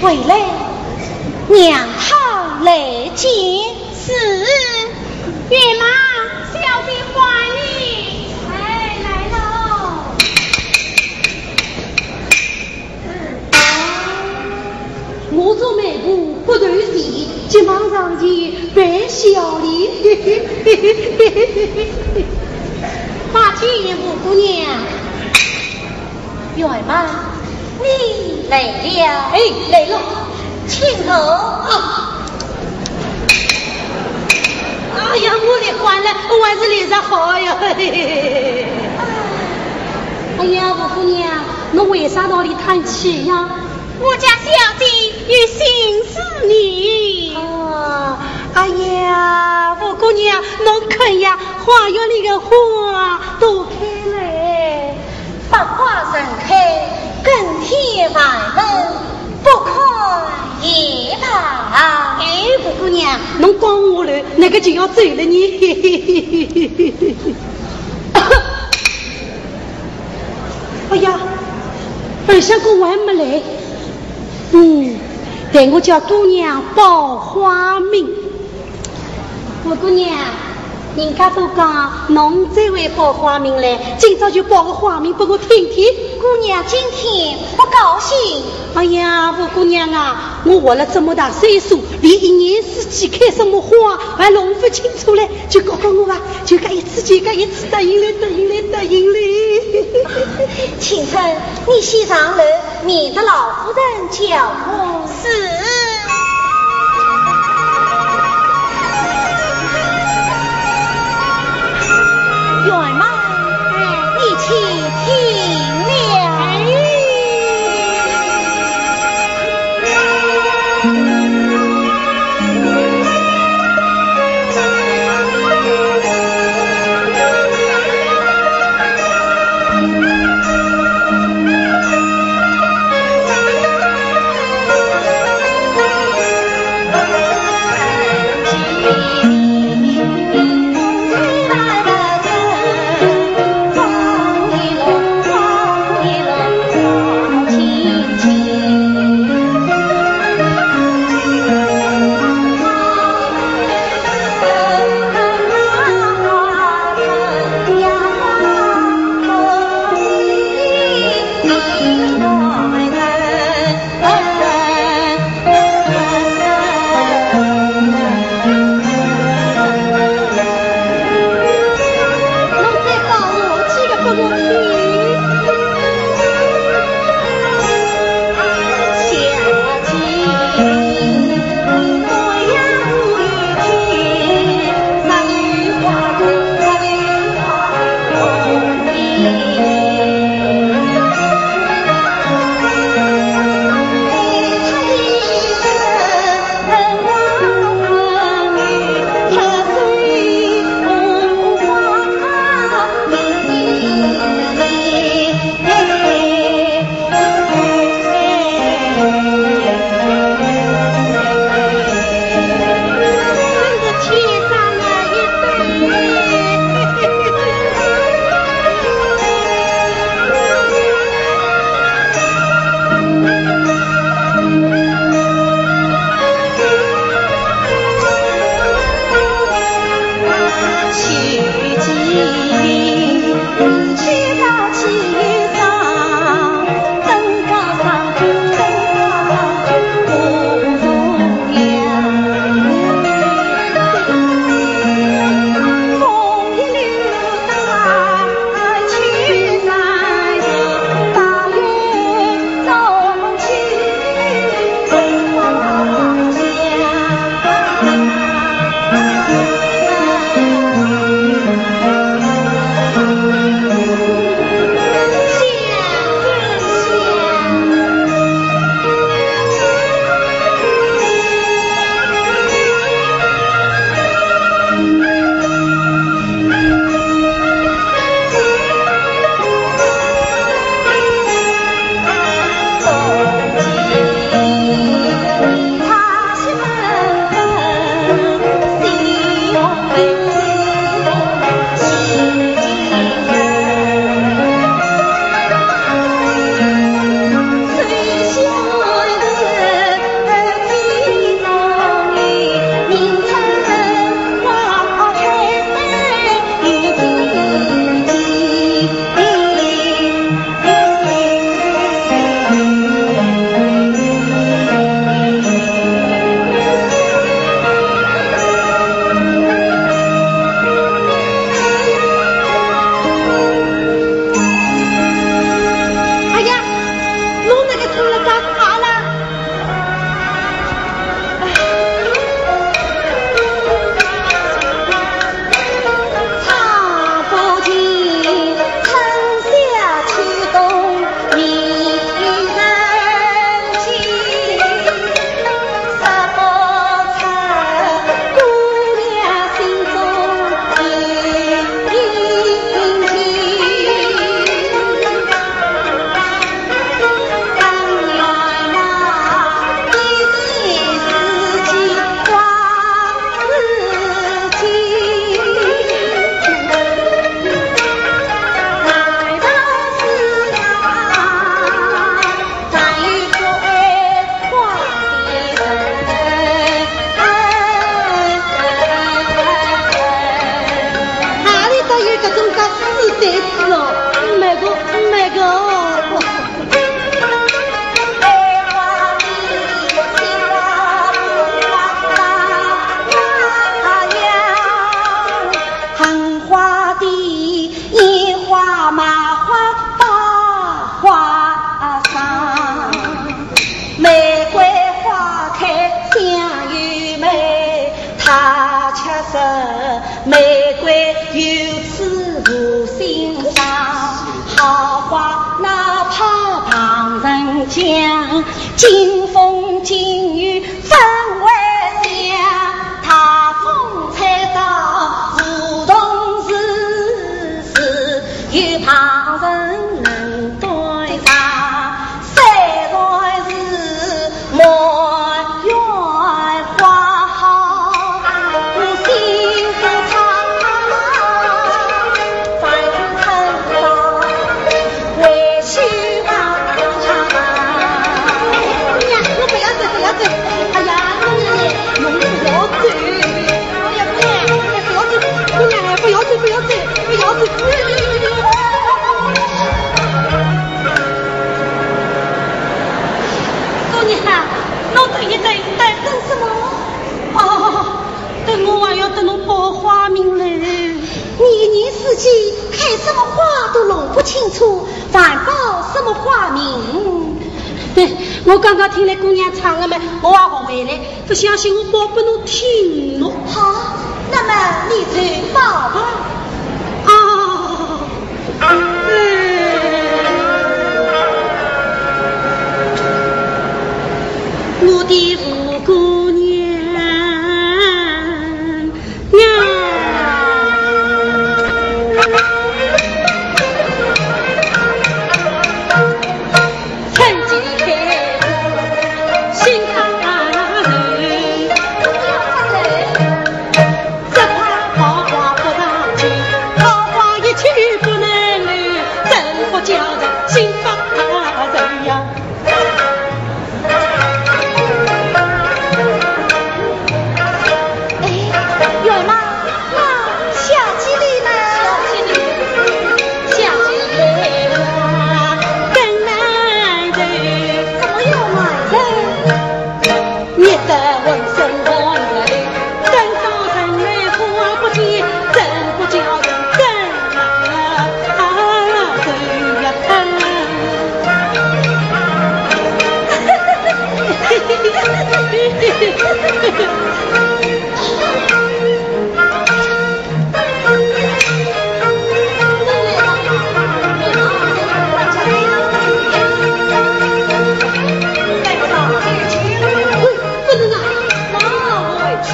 回来，让他来见。是。月妈，小姐唤你。哎，来了。我做媒婆不头前，急忙上前拜小礼。拜见五姑娘。 月妈，你来了。哎，来了。请坐。啊。哎呀，我来欢了，我还是来得好呀。哎呀，五姑娘，侬为啥道理叹气呀？我家小姐有心思呢。哦，哎呀，五姑娘，侬看呀，花园里的花都开了。 百花盛开，更添万分，不看也罢。哎，五姑娘，侬讲我了，那个就要走了呢。哎呀，二相公还没来。嗯，待我叫姑娘报花名。 五姑娘，人家都讲侬最会报花名嘞，今朝就报个花名拨我听听。姑娘今天不高兴。哎呀，五姑娘啊，我活了这么大岁数，连一年四季开什么花还弄不清楚嘞，就教教我吧，就搿一次，就搿一次，答应嘞，答应嘞，答应嘞。青春，你先上楼，免得老夫人叫我。 是。月妈，你且听了。香又美，她却说：玫瑰有刺无心伤，好花哪怕旁人讲，金风金雨怎会响？她风吹到梧桐树，是有旁人能对唱。 虽然是满园花好，我心不唱，再去唱唱，回去吧。哎呀，我不要走，不要走。哎呀，姑娘嘞，侬不要走。哎呀，姑娘，哎，不要走，姑娘，哎，不要走，不要走，不要走。 姑娘啊，侬等一等，等等什么？哦，等我还要等侬报花名嘞。你一年四季开什么花都弄不清楚，还报什么花名？对，我刚刚听了姑娘唱了嘛，我也学会了。 不相信我报拨侬听咯。好，那么你就报吧。啊，哎，我的五姑娘呀。 哎，月妈， 那小姐呢？小姐呢？小姐呢？怎么又来了？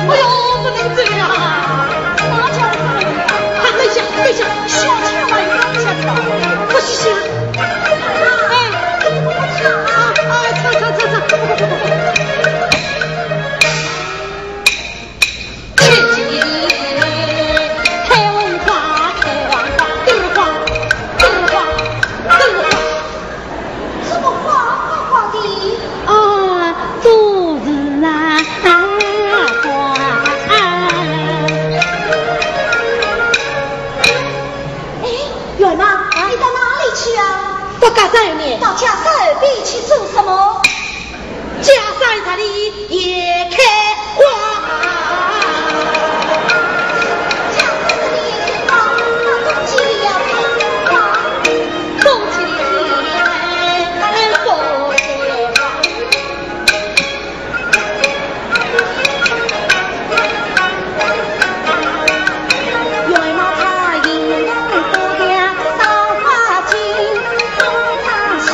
哎呦，不能走呀！哎，等一下，等一下，小姐嘛，有东西要讲，不许响。哎，啊，啊，唱，唱，唱，唱。 什么花花花的？啊，都是啊，啊，花。哎，月妈，你到哪里去啊？到家宅里。到家宅里去做什么？ 家山茶里也开花。家山茶里也开花，那冬季里要开什么花？冬季里开凤仙花。 月妈她应当多点桃花金，多唱些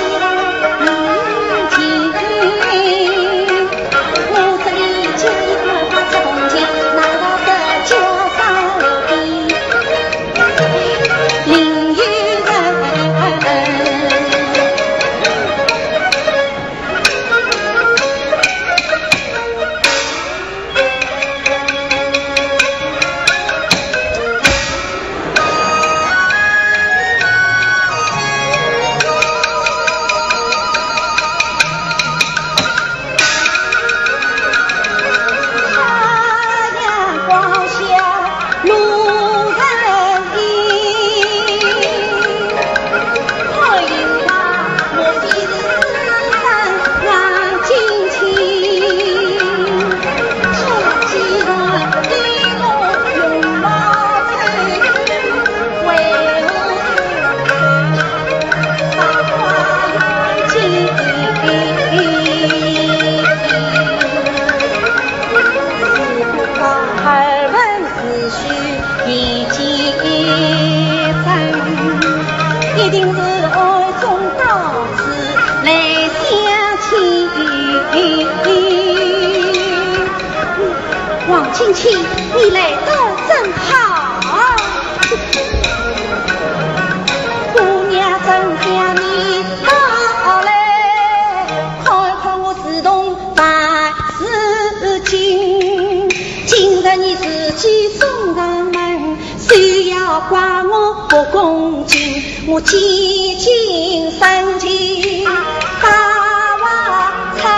亲亲，你来得正好。姑娘正想你到来，看看我自动办事情。今日你自己送上门， 谁要怪我不恭敬，我几近三斤八两。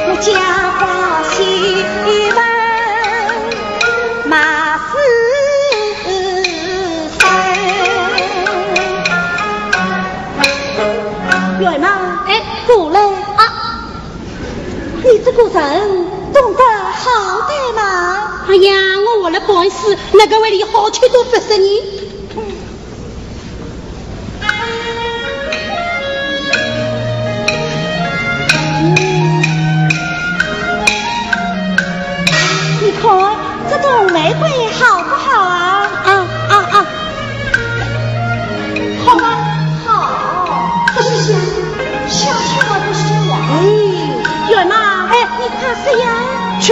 我家法稀饭，马是三。 员外，哎，过来啊！你这个人懂得好歹吗？哎呀，我为了办事，哪个为你好吃多不是你？你看，这朵玫瑰好不好啊？啊，啊，啊。 好吗？好。可是香，香气吗？不是香呀。哎，员外，哎，你看是呀。去。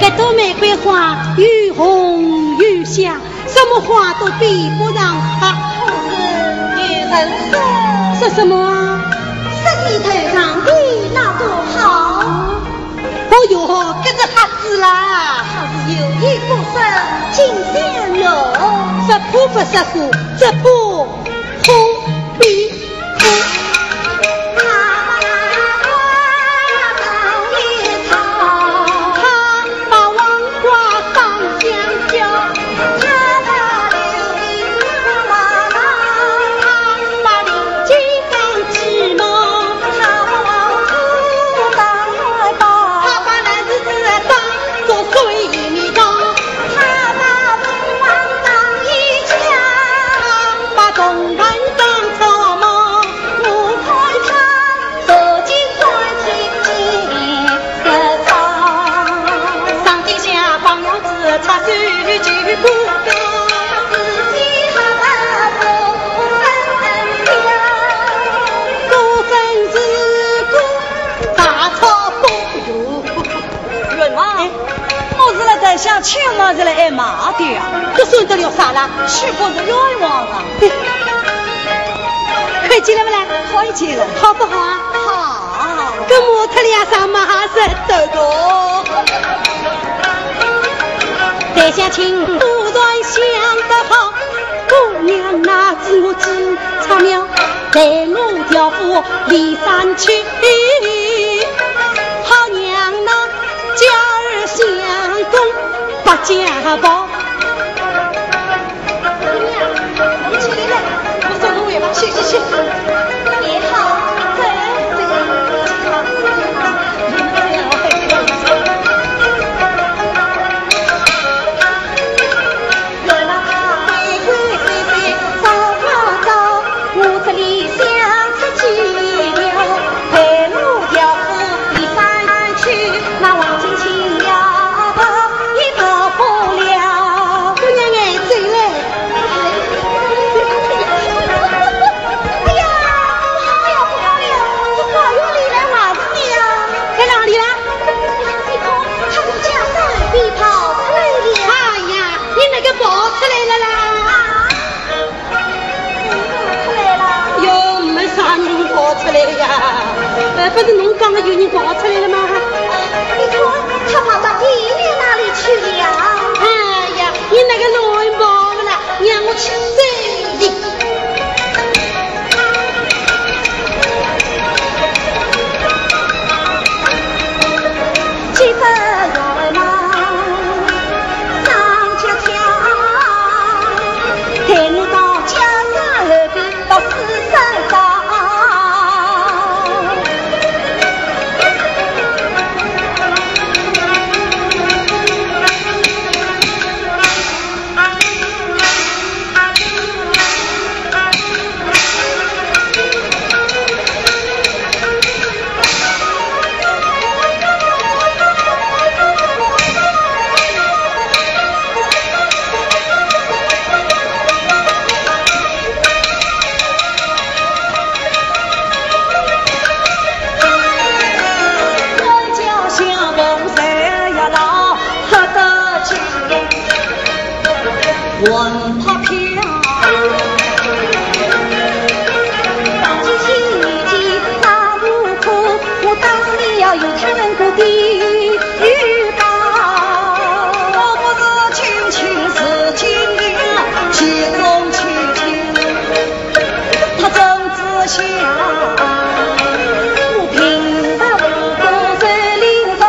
这朵玫瑰花又红又香，什么花都比不上它。可是有人说，说什么啊？说你头上的那朵好。 哦哟，这个瞎子啦！他是有意不说，尽相容。不怕不说话，只怕火比火。他把黄瓜当香蕉。 员外，哎，我是来投香，请我是来挨骂的呀。这算得了啥啦？岂不是冤枉啊？哎，看见了没啦？看见了。好不好啊？好。 跟我特里亚上马哈是豆豆。在下请夫人想得好，姑娘那知我知差妙，待我调夫里山去，好让那娇儿相公百家宝。 姑娘，你起来，我送侬回房去，去，去。也好，走，走。姑娘哎，走嘞。哎呀，哎呀，不好了，这花园里来坏人了呀！在哪里啦？你看，他从家室里跑出来了。哎呀，你那个跑出来了啦！啊？ 又没啥人跑出来呀。呃，不是侬讲的有人跑出来了吗？你看，他跑到地面那里去了。哎呀，你那个老人跑不了，让我去追你。魂魄飘。几经大路苦，我当年要有看过的预报。我不是青青是金陵，其中取经，他怎知晓？我平白无故受凌辱，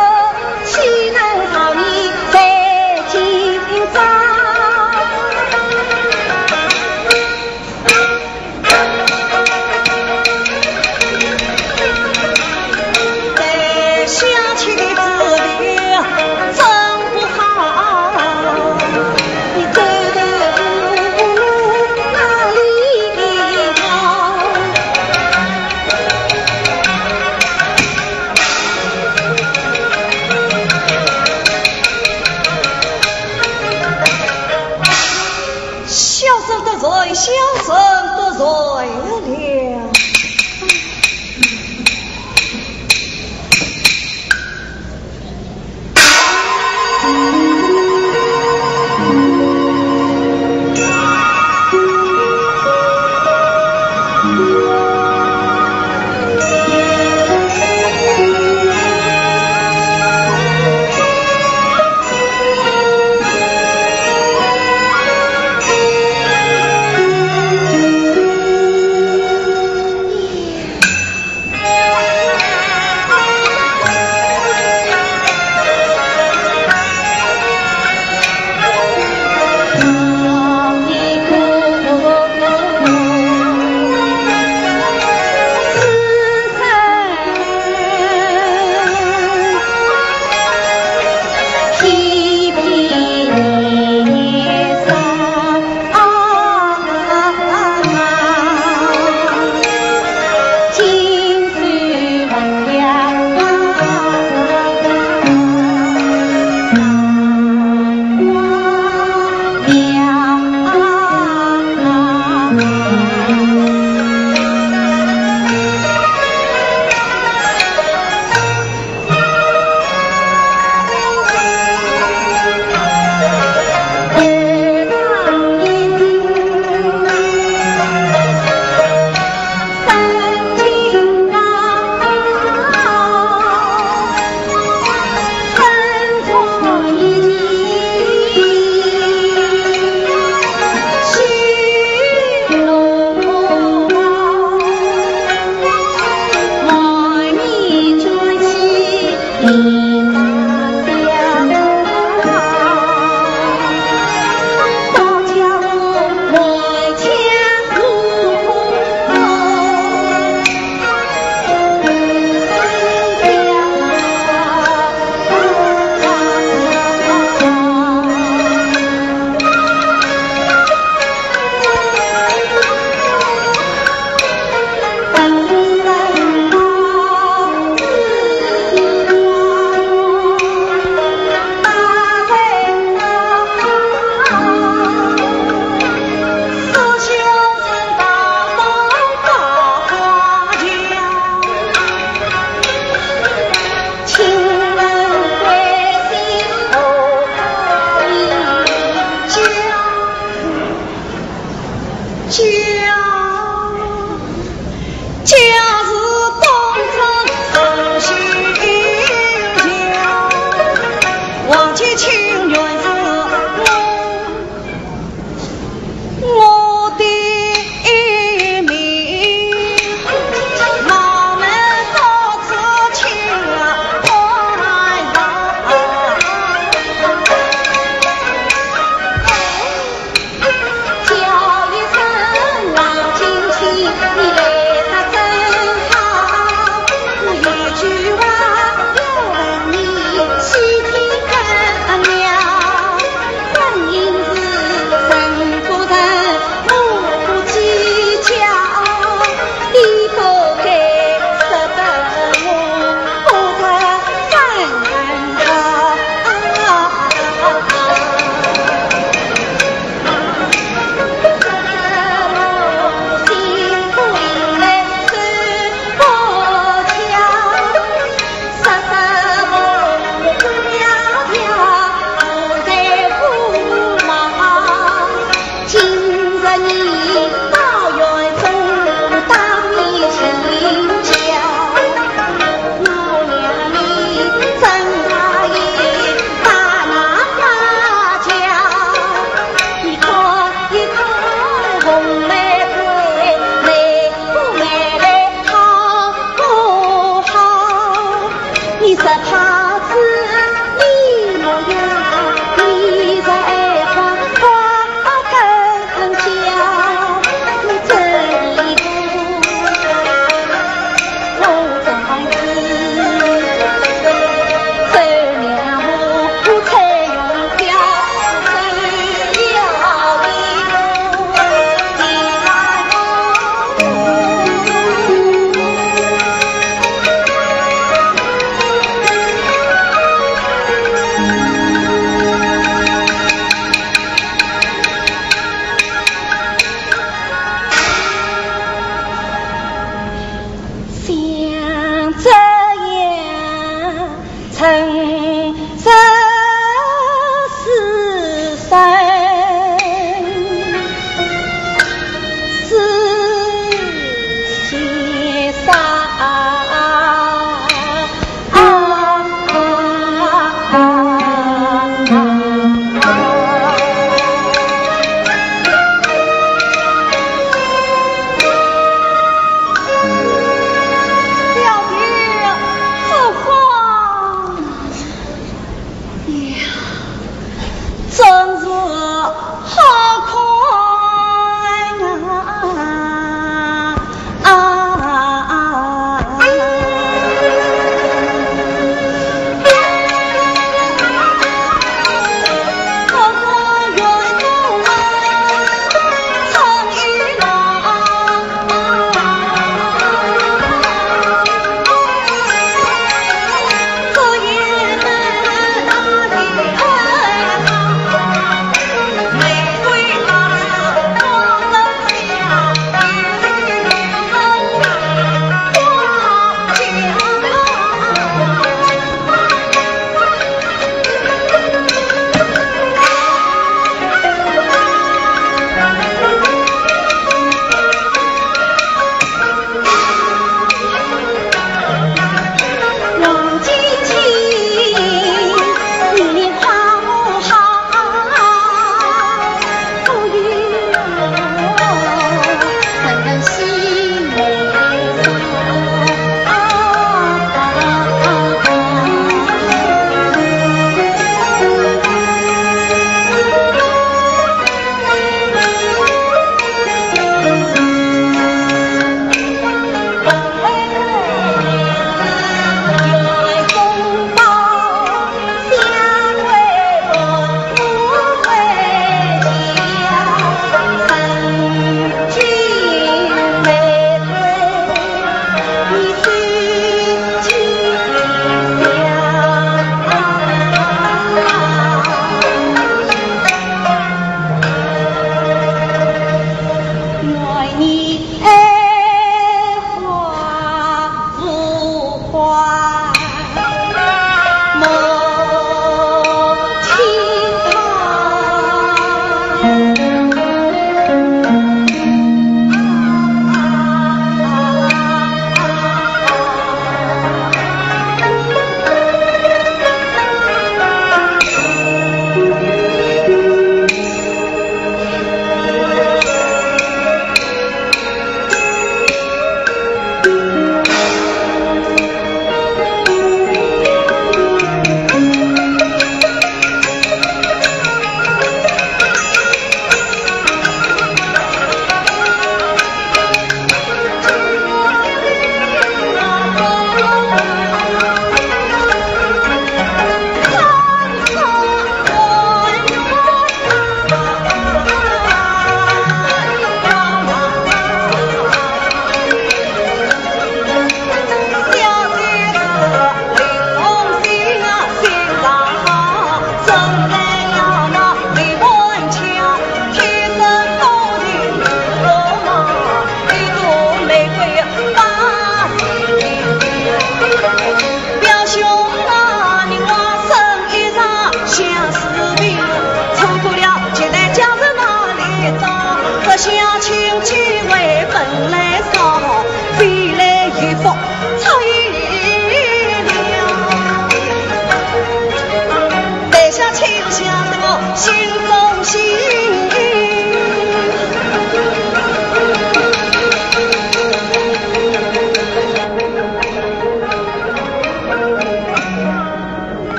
岂能逃你在今朝？在下去的资历真不好，你走投无路哪里逃？ 小生得罪，小生得罪了。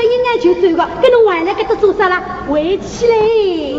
人家就走个，跟侬还来搿搭做啥啦？回去嘞。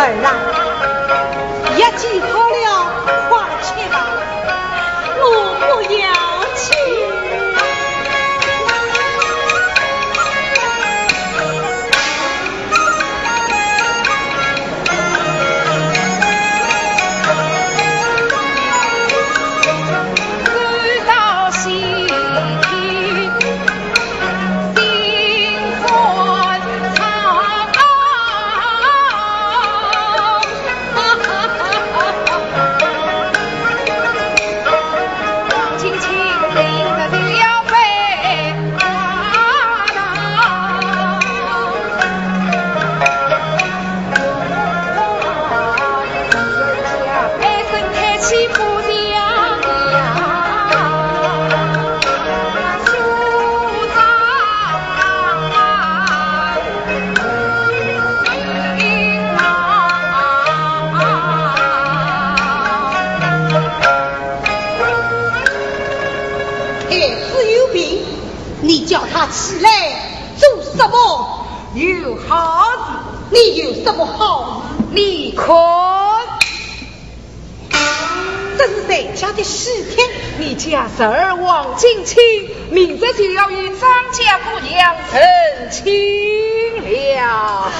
儿啊，药煎好了，快吃吧。我不要吃。孩子有病，你叫他起来做什么？有好事。你有什么好事？你看。这这是谁家的喜帖，你家侄儿王景清，明日就要与张家姑娘成亲了。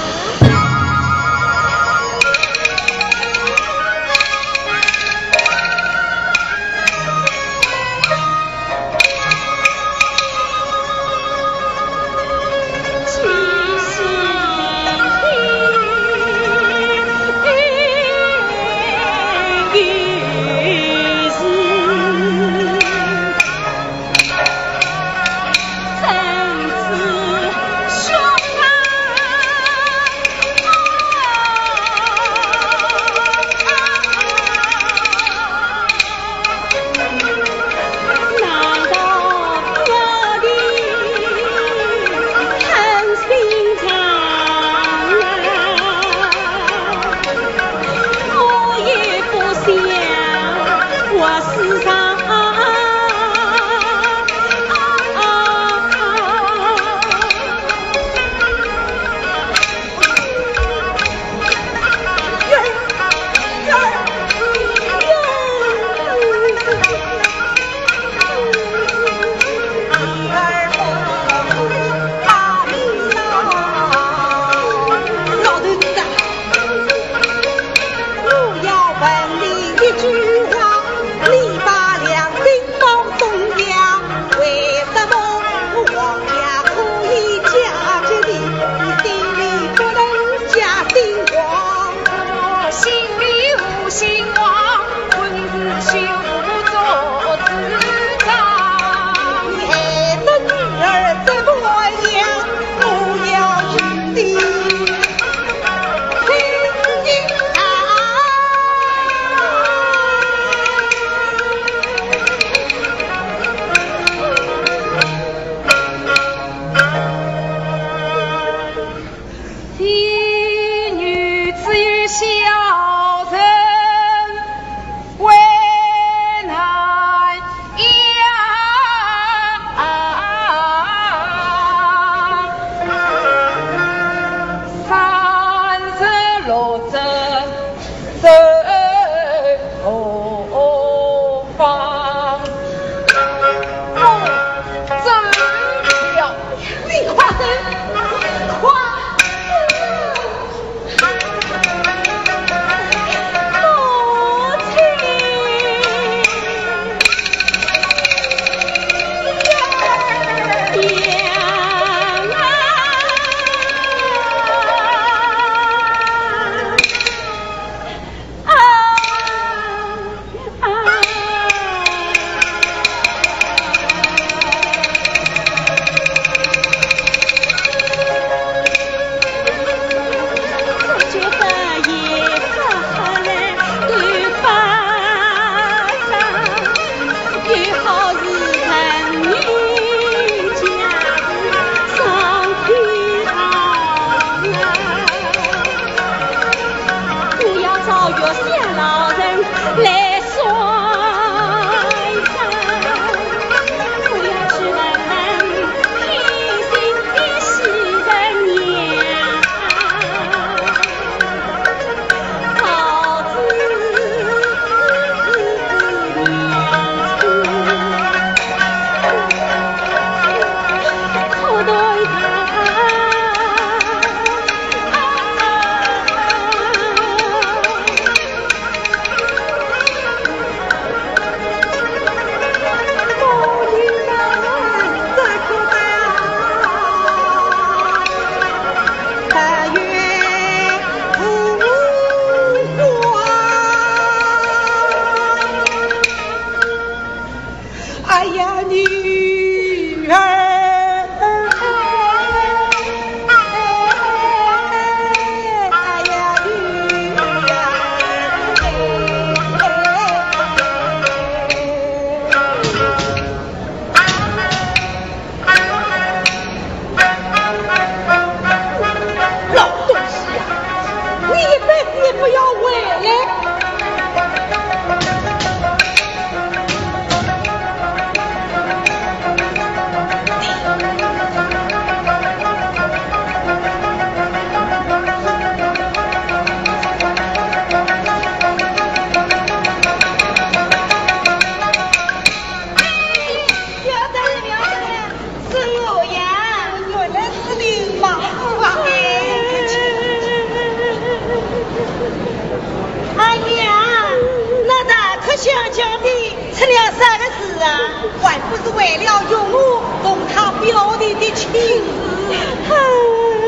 了容我同他表弟的亲事。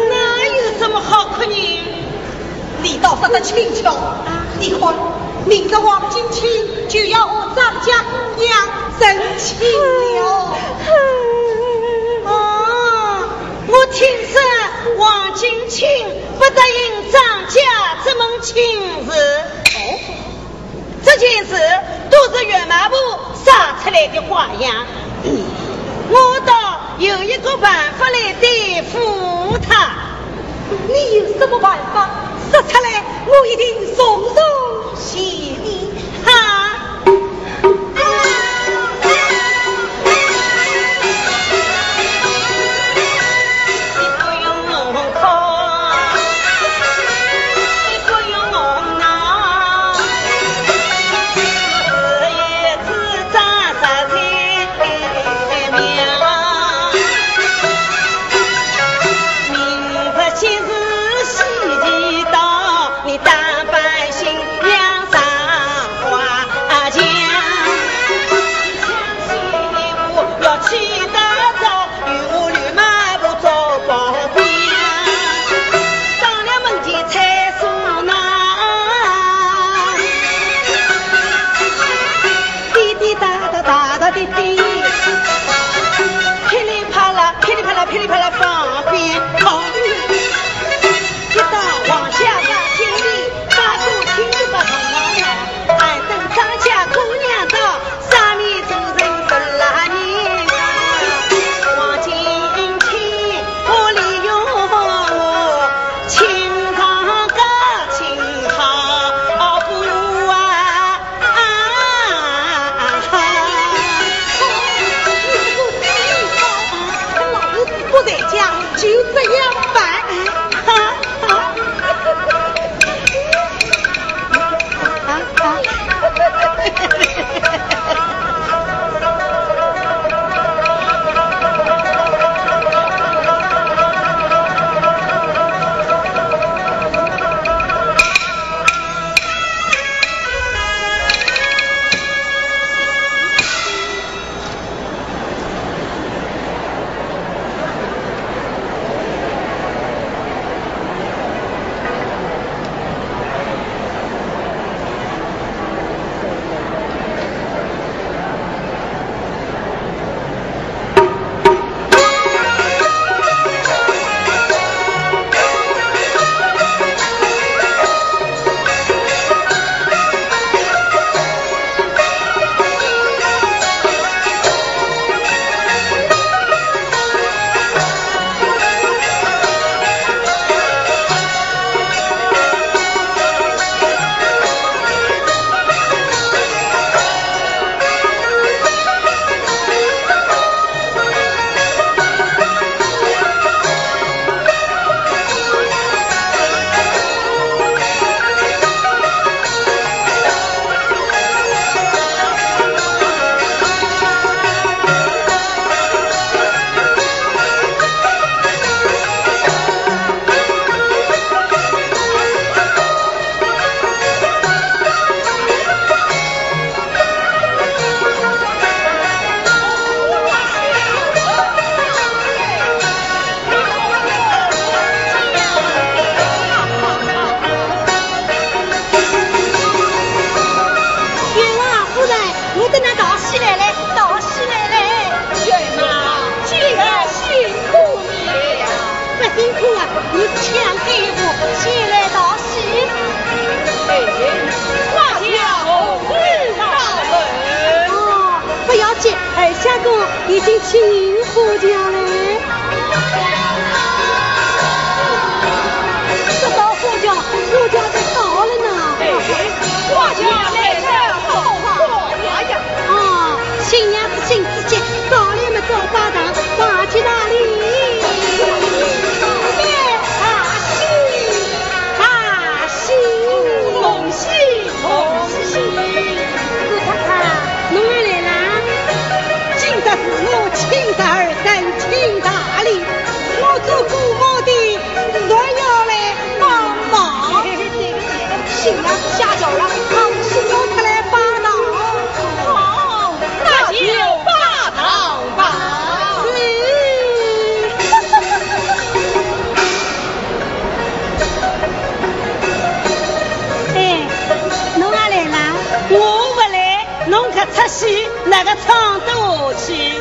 哪有什么好哭呢？你倒说得轻巧，你看，明日王景卿就要和张家姑娘成亲了。哦，我听说王景卿不答应张家这门亲事。哦，这件事都是袁妈婆耍出来的花样。我倒有一个办法来对付她。你有什么办法？说出来，我一定从容谢你。哈！滴滴答答答答滴滴，噼里啪啦噼里啪啦噼里啪啦放鞭炮。一到王家大厅里，大家听得不好了，俺等张家姑娘到，上面主人不拉人啊。王景卿，我利用我情长个情长不啊。 啊，你这个地方，老子不在家，就这样办。哈哈。啊啊。冤枉啊，夫人，我等那道喜来了，道喜来了。冤枉，今日辛苦你了。不辛苦啊，我是想给我先来道喜。哎，花轿红日到门。哦，不要紧，二相公已经请花轿了。 这道花轿，花轿在到了呢。哎，花轿来了，好花轿呀！啊，新娘子新子姐，到了么早拜堂，大吉大利。哎，大喜，大喜！恭喜，恭喜！姑太太，侬也来啦？今朝是我亲侄儿成亲大礼。去，哪个唱得下去？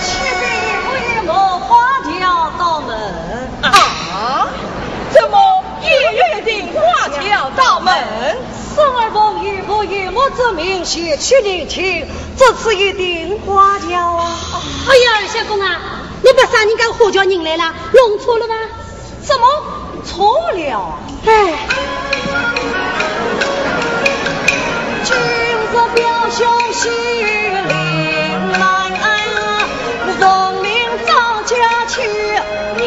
请问为何花轿到门？啊？怎么又有一顶花轿到门？生而不有，不有，我之命前去迎亲，这次一顶花轿啊。哎呀，相公啊，你把啥人家花轿迎来了，弄错了吧？ 怎么错了？哎。今日表兄喜临门，奉命张家去迎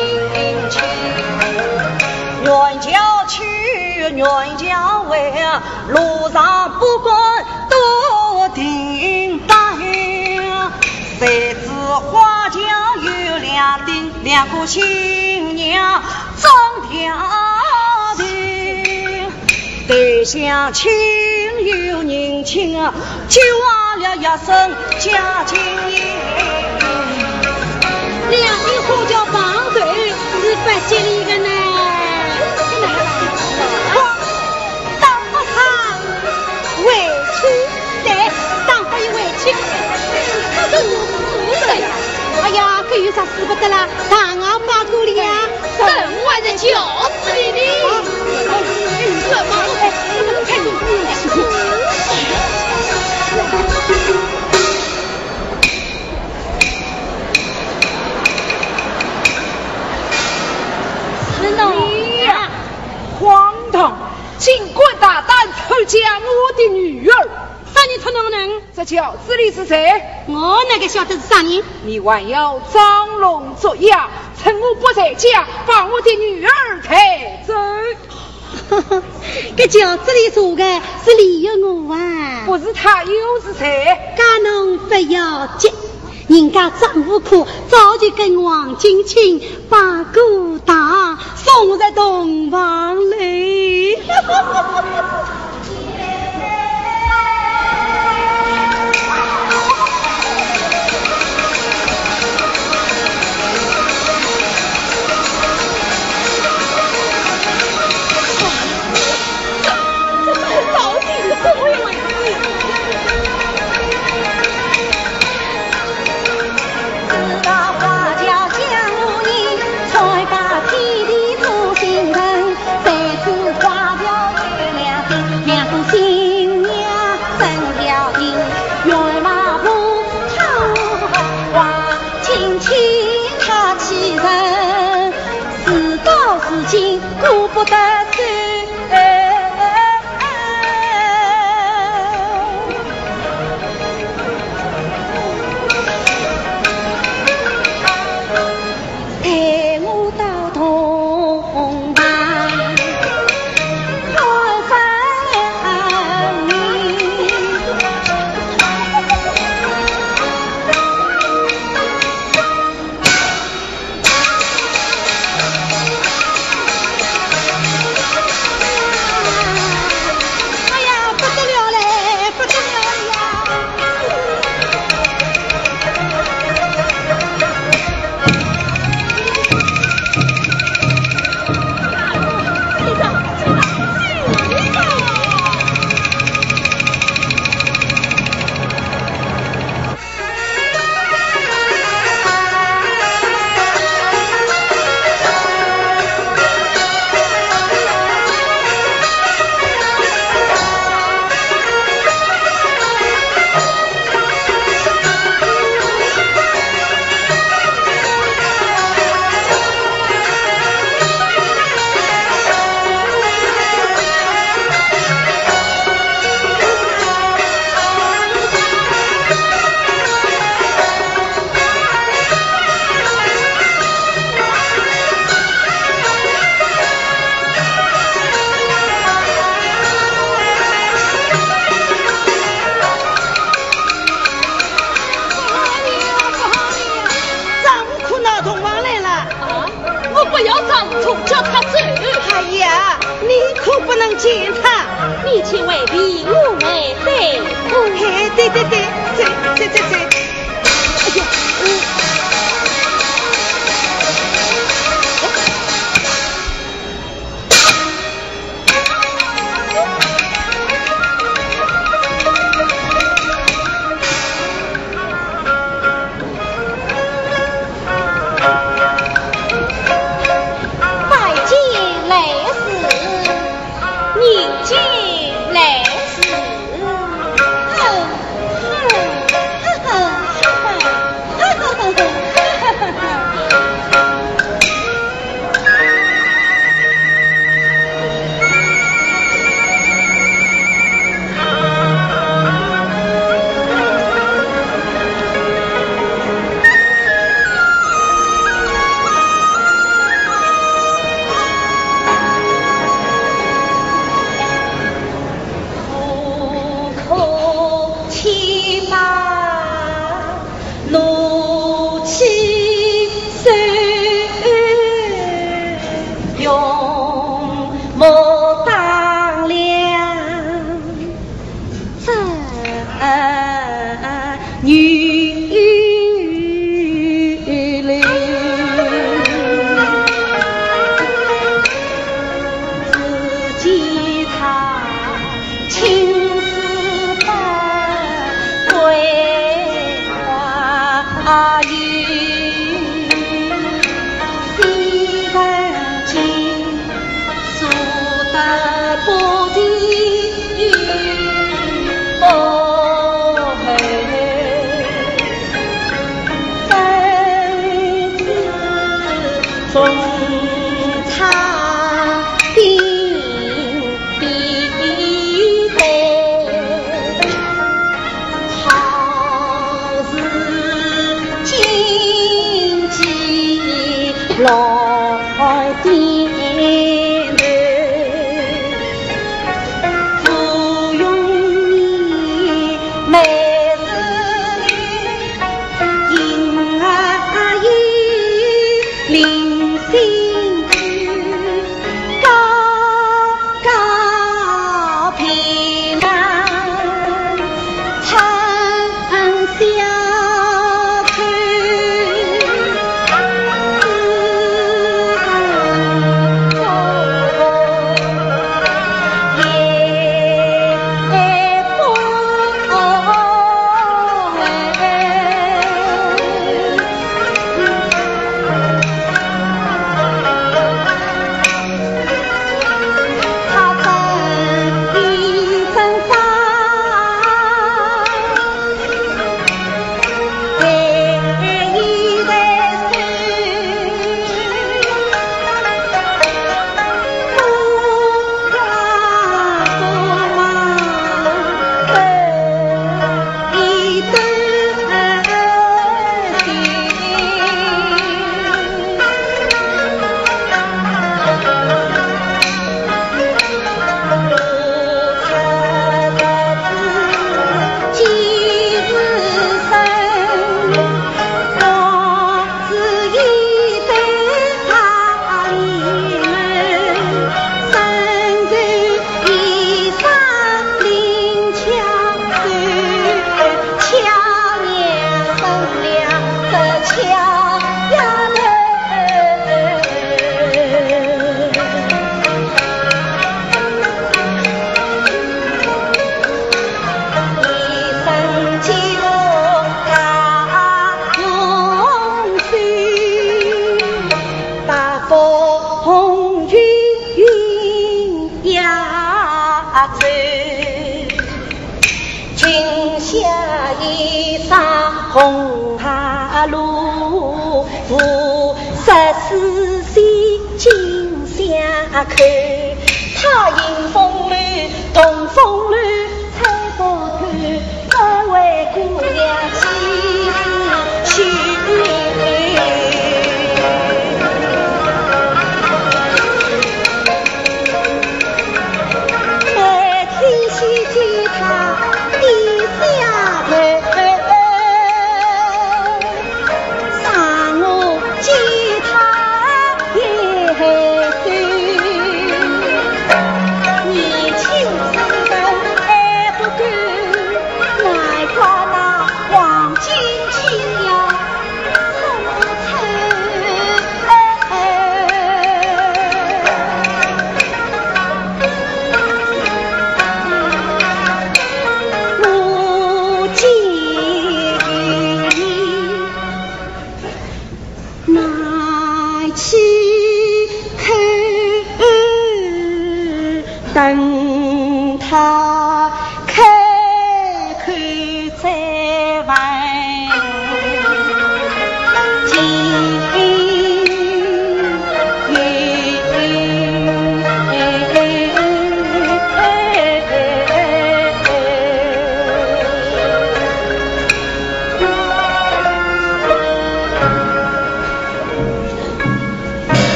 亲。远轿去，远轿回，路上不管多停当。谁知花轿有两顶，两个新娘 张家的，对相亲又迎亲啊，就喊了一声家亲爷。两顶花轿碰头是不吉利的呢。 打发他回去。对，打发伊回去。哎呀，搿有啥使不得啦？大饵摆过哩呀。人还是轿子里呢。什么？你呀，荒唐！ 竟敢大胆偷抢我的女儿！啥人偷侬呢？这轿子里是谁？我哪个晓得是啥人？你还要装聋作哑，趁我不在家，把我的女儿抬走。搿轿子里坐的是李玉娥啊。不是她又是谁？搿侬不要急， 人家张五哥早就跟王金卿拜过堂，送在洞房里。见他，你千万替我们对付。哎，对对对，这这这这，哎呀，嗯。拜见来迟，迎接来迟。嗯，嗯，哈哈，哈哈，哈哈。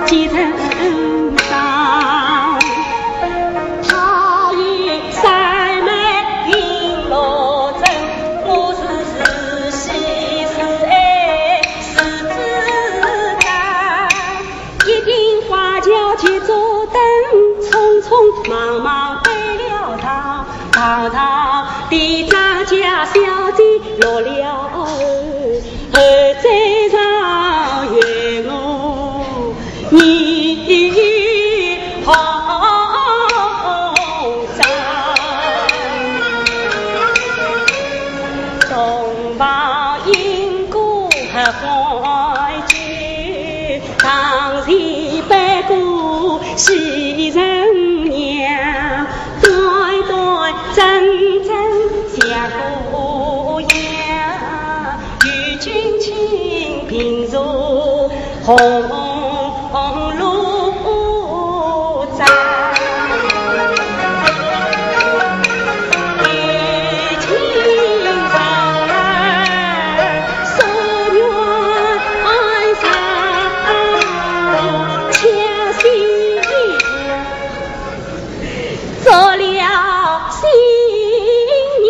几层山，他有山门云罗镇，我是自喜自爱自自在。一顶花轿几座灯，匆匆忙忙归了朝，堂堂的张家小姐落了后。 后再上有我女红妆，东房瀛过花酒，堂前摆过喜人娘。 端端正正像个样，与君清平坐红炉灶。与君同坐月台上，吃喜 做了新娘。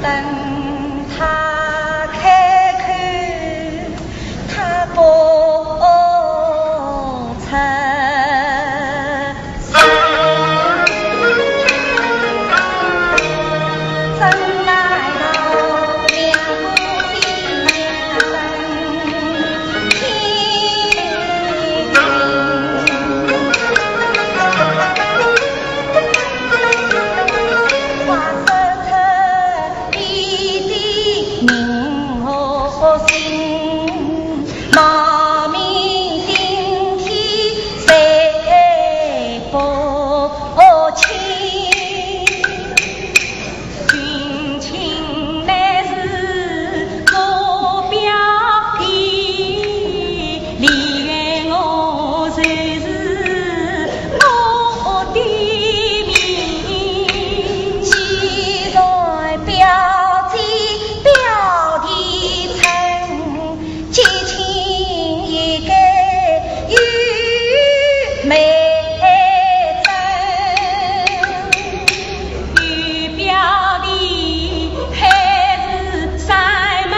等他开口，他不出声。 既然表姐表弟称，结亲也该有媒证。与表弟配是山盟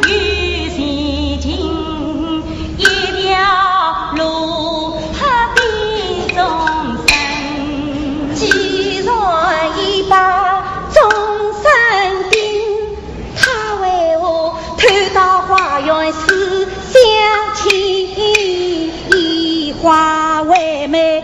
与情，一条路比终身。既然已把终身定， 他为何偷到花园思乡情，以花为媒，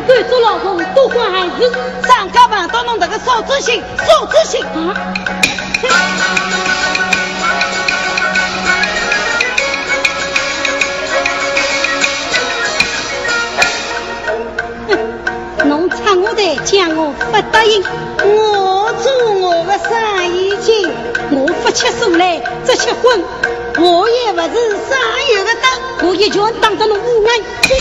敢捉老鼠多管闲事。张家碰到侬搿个小知县，小知县。啊？哼，侬拆我台，叫我勿答应。我做我个生意经，我勿吃素嘞，只吃荤。我也勿是省油个灯，我一拳打得侬无眼睛。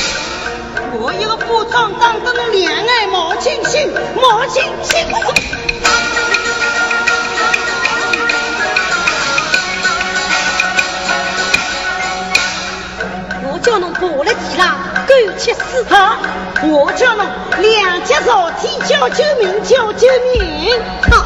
我一个巴掌打得侬两眼冒金星，冒金星。我叫侬爬了地浪，狗吃屎。好，我叫侬两脚朝天叫救命，叫救命。好。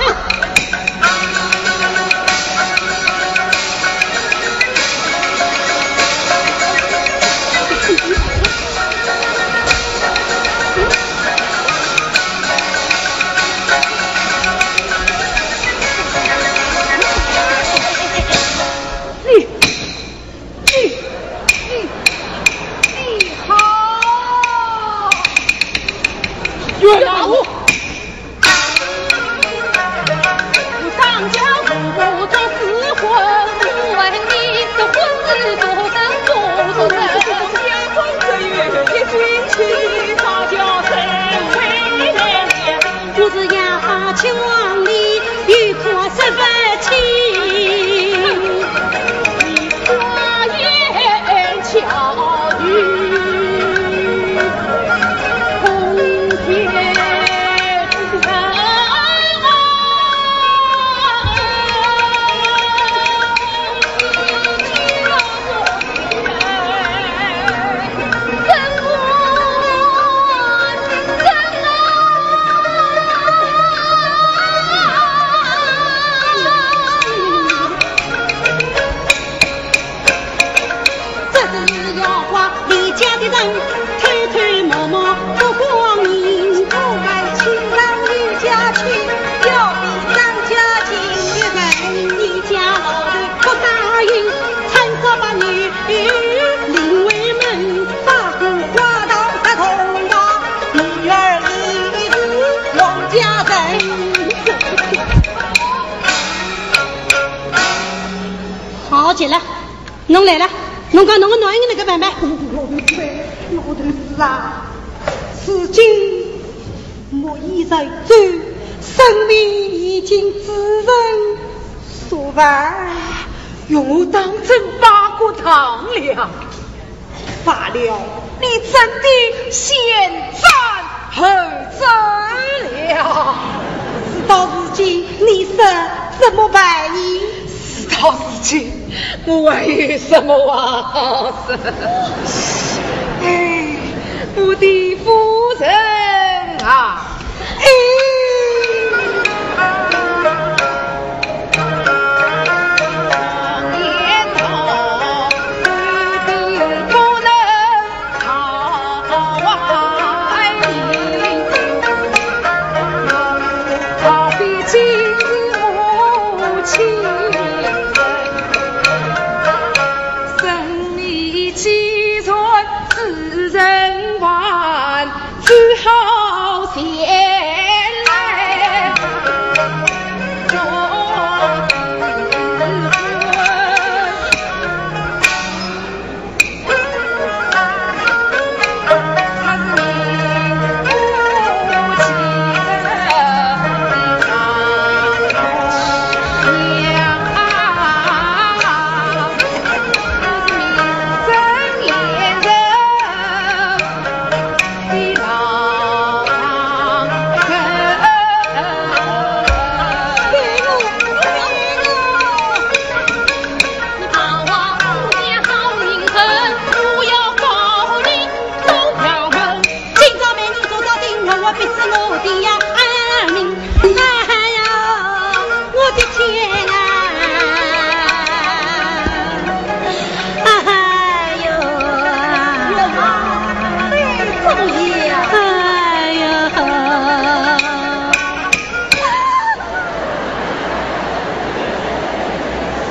这是妖怪，李家的人偷偷摸摸不光明。我们亲上李家去，要比张家近一等。李家老头不答应，趁早把女领回门，把个花刀杀痛吧，女儿你是王家人。好极了。 侬来了，侬讲侬个男人哪个办办？老头子啊，如今木已成舟，生米已经煮成熟饭。与我当真把个当了。罢了，你真的先斩 后奏了。事到如今，你说怎么办呢？事到如今，我还有什么话好说？哎，我的夫人啊！哎。今朝美女做到顶，我必死我的呀，哎呀，我的天啊！哎呦，哎呦，哎呦！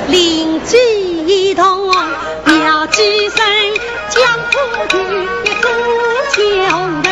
邻居一同表几声，将苦的一个穷人。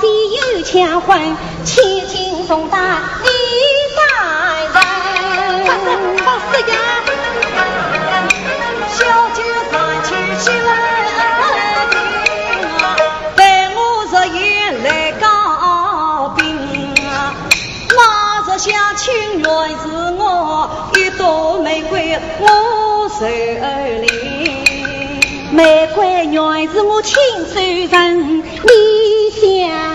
既有强婚，千金重担你担承。放肆呀！小姐站起身来听啊，待我入夜来告禀啊，那日相亲原是我，一朵玫瑰我手里。玫瑰原是我亲手成，你想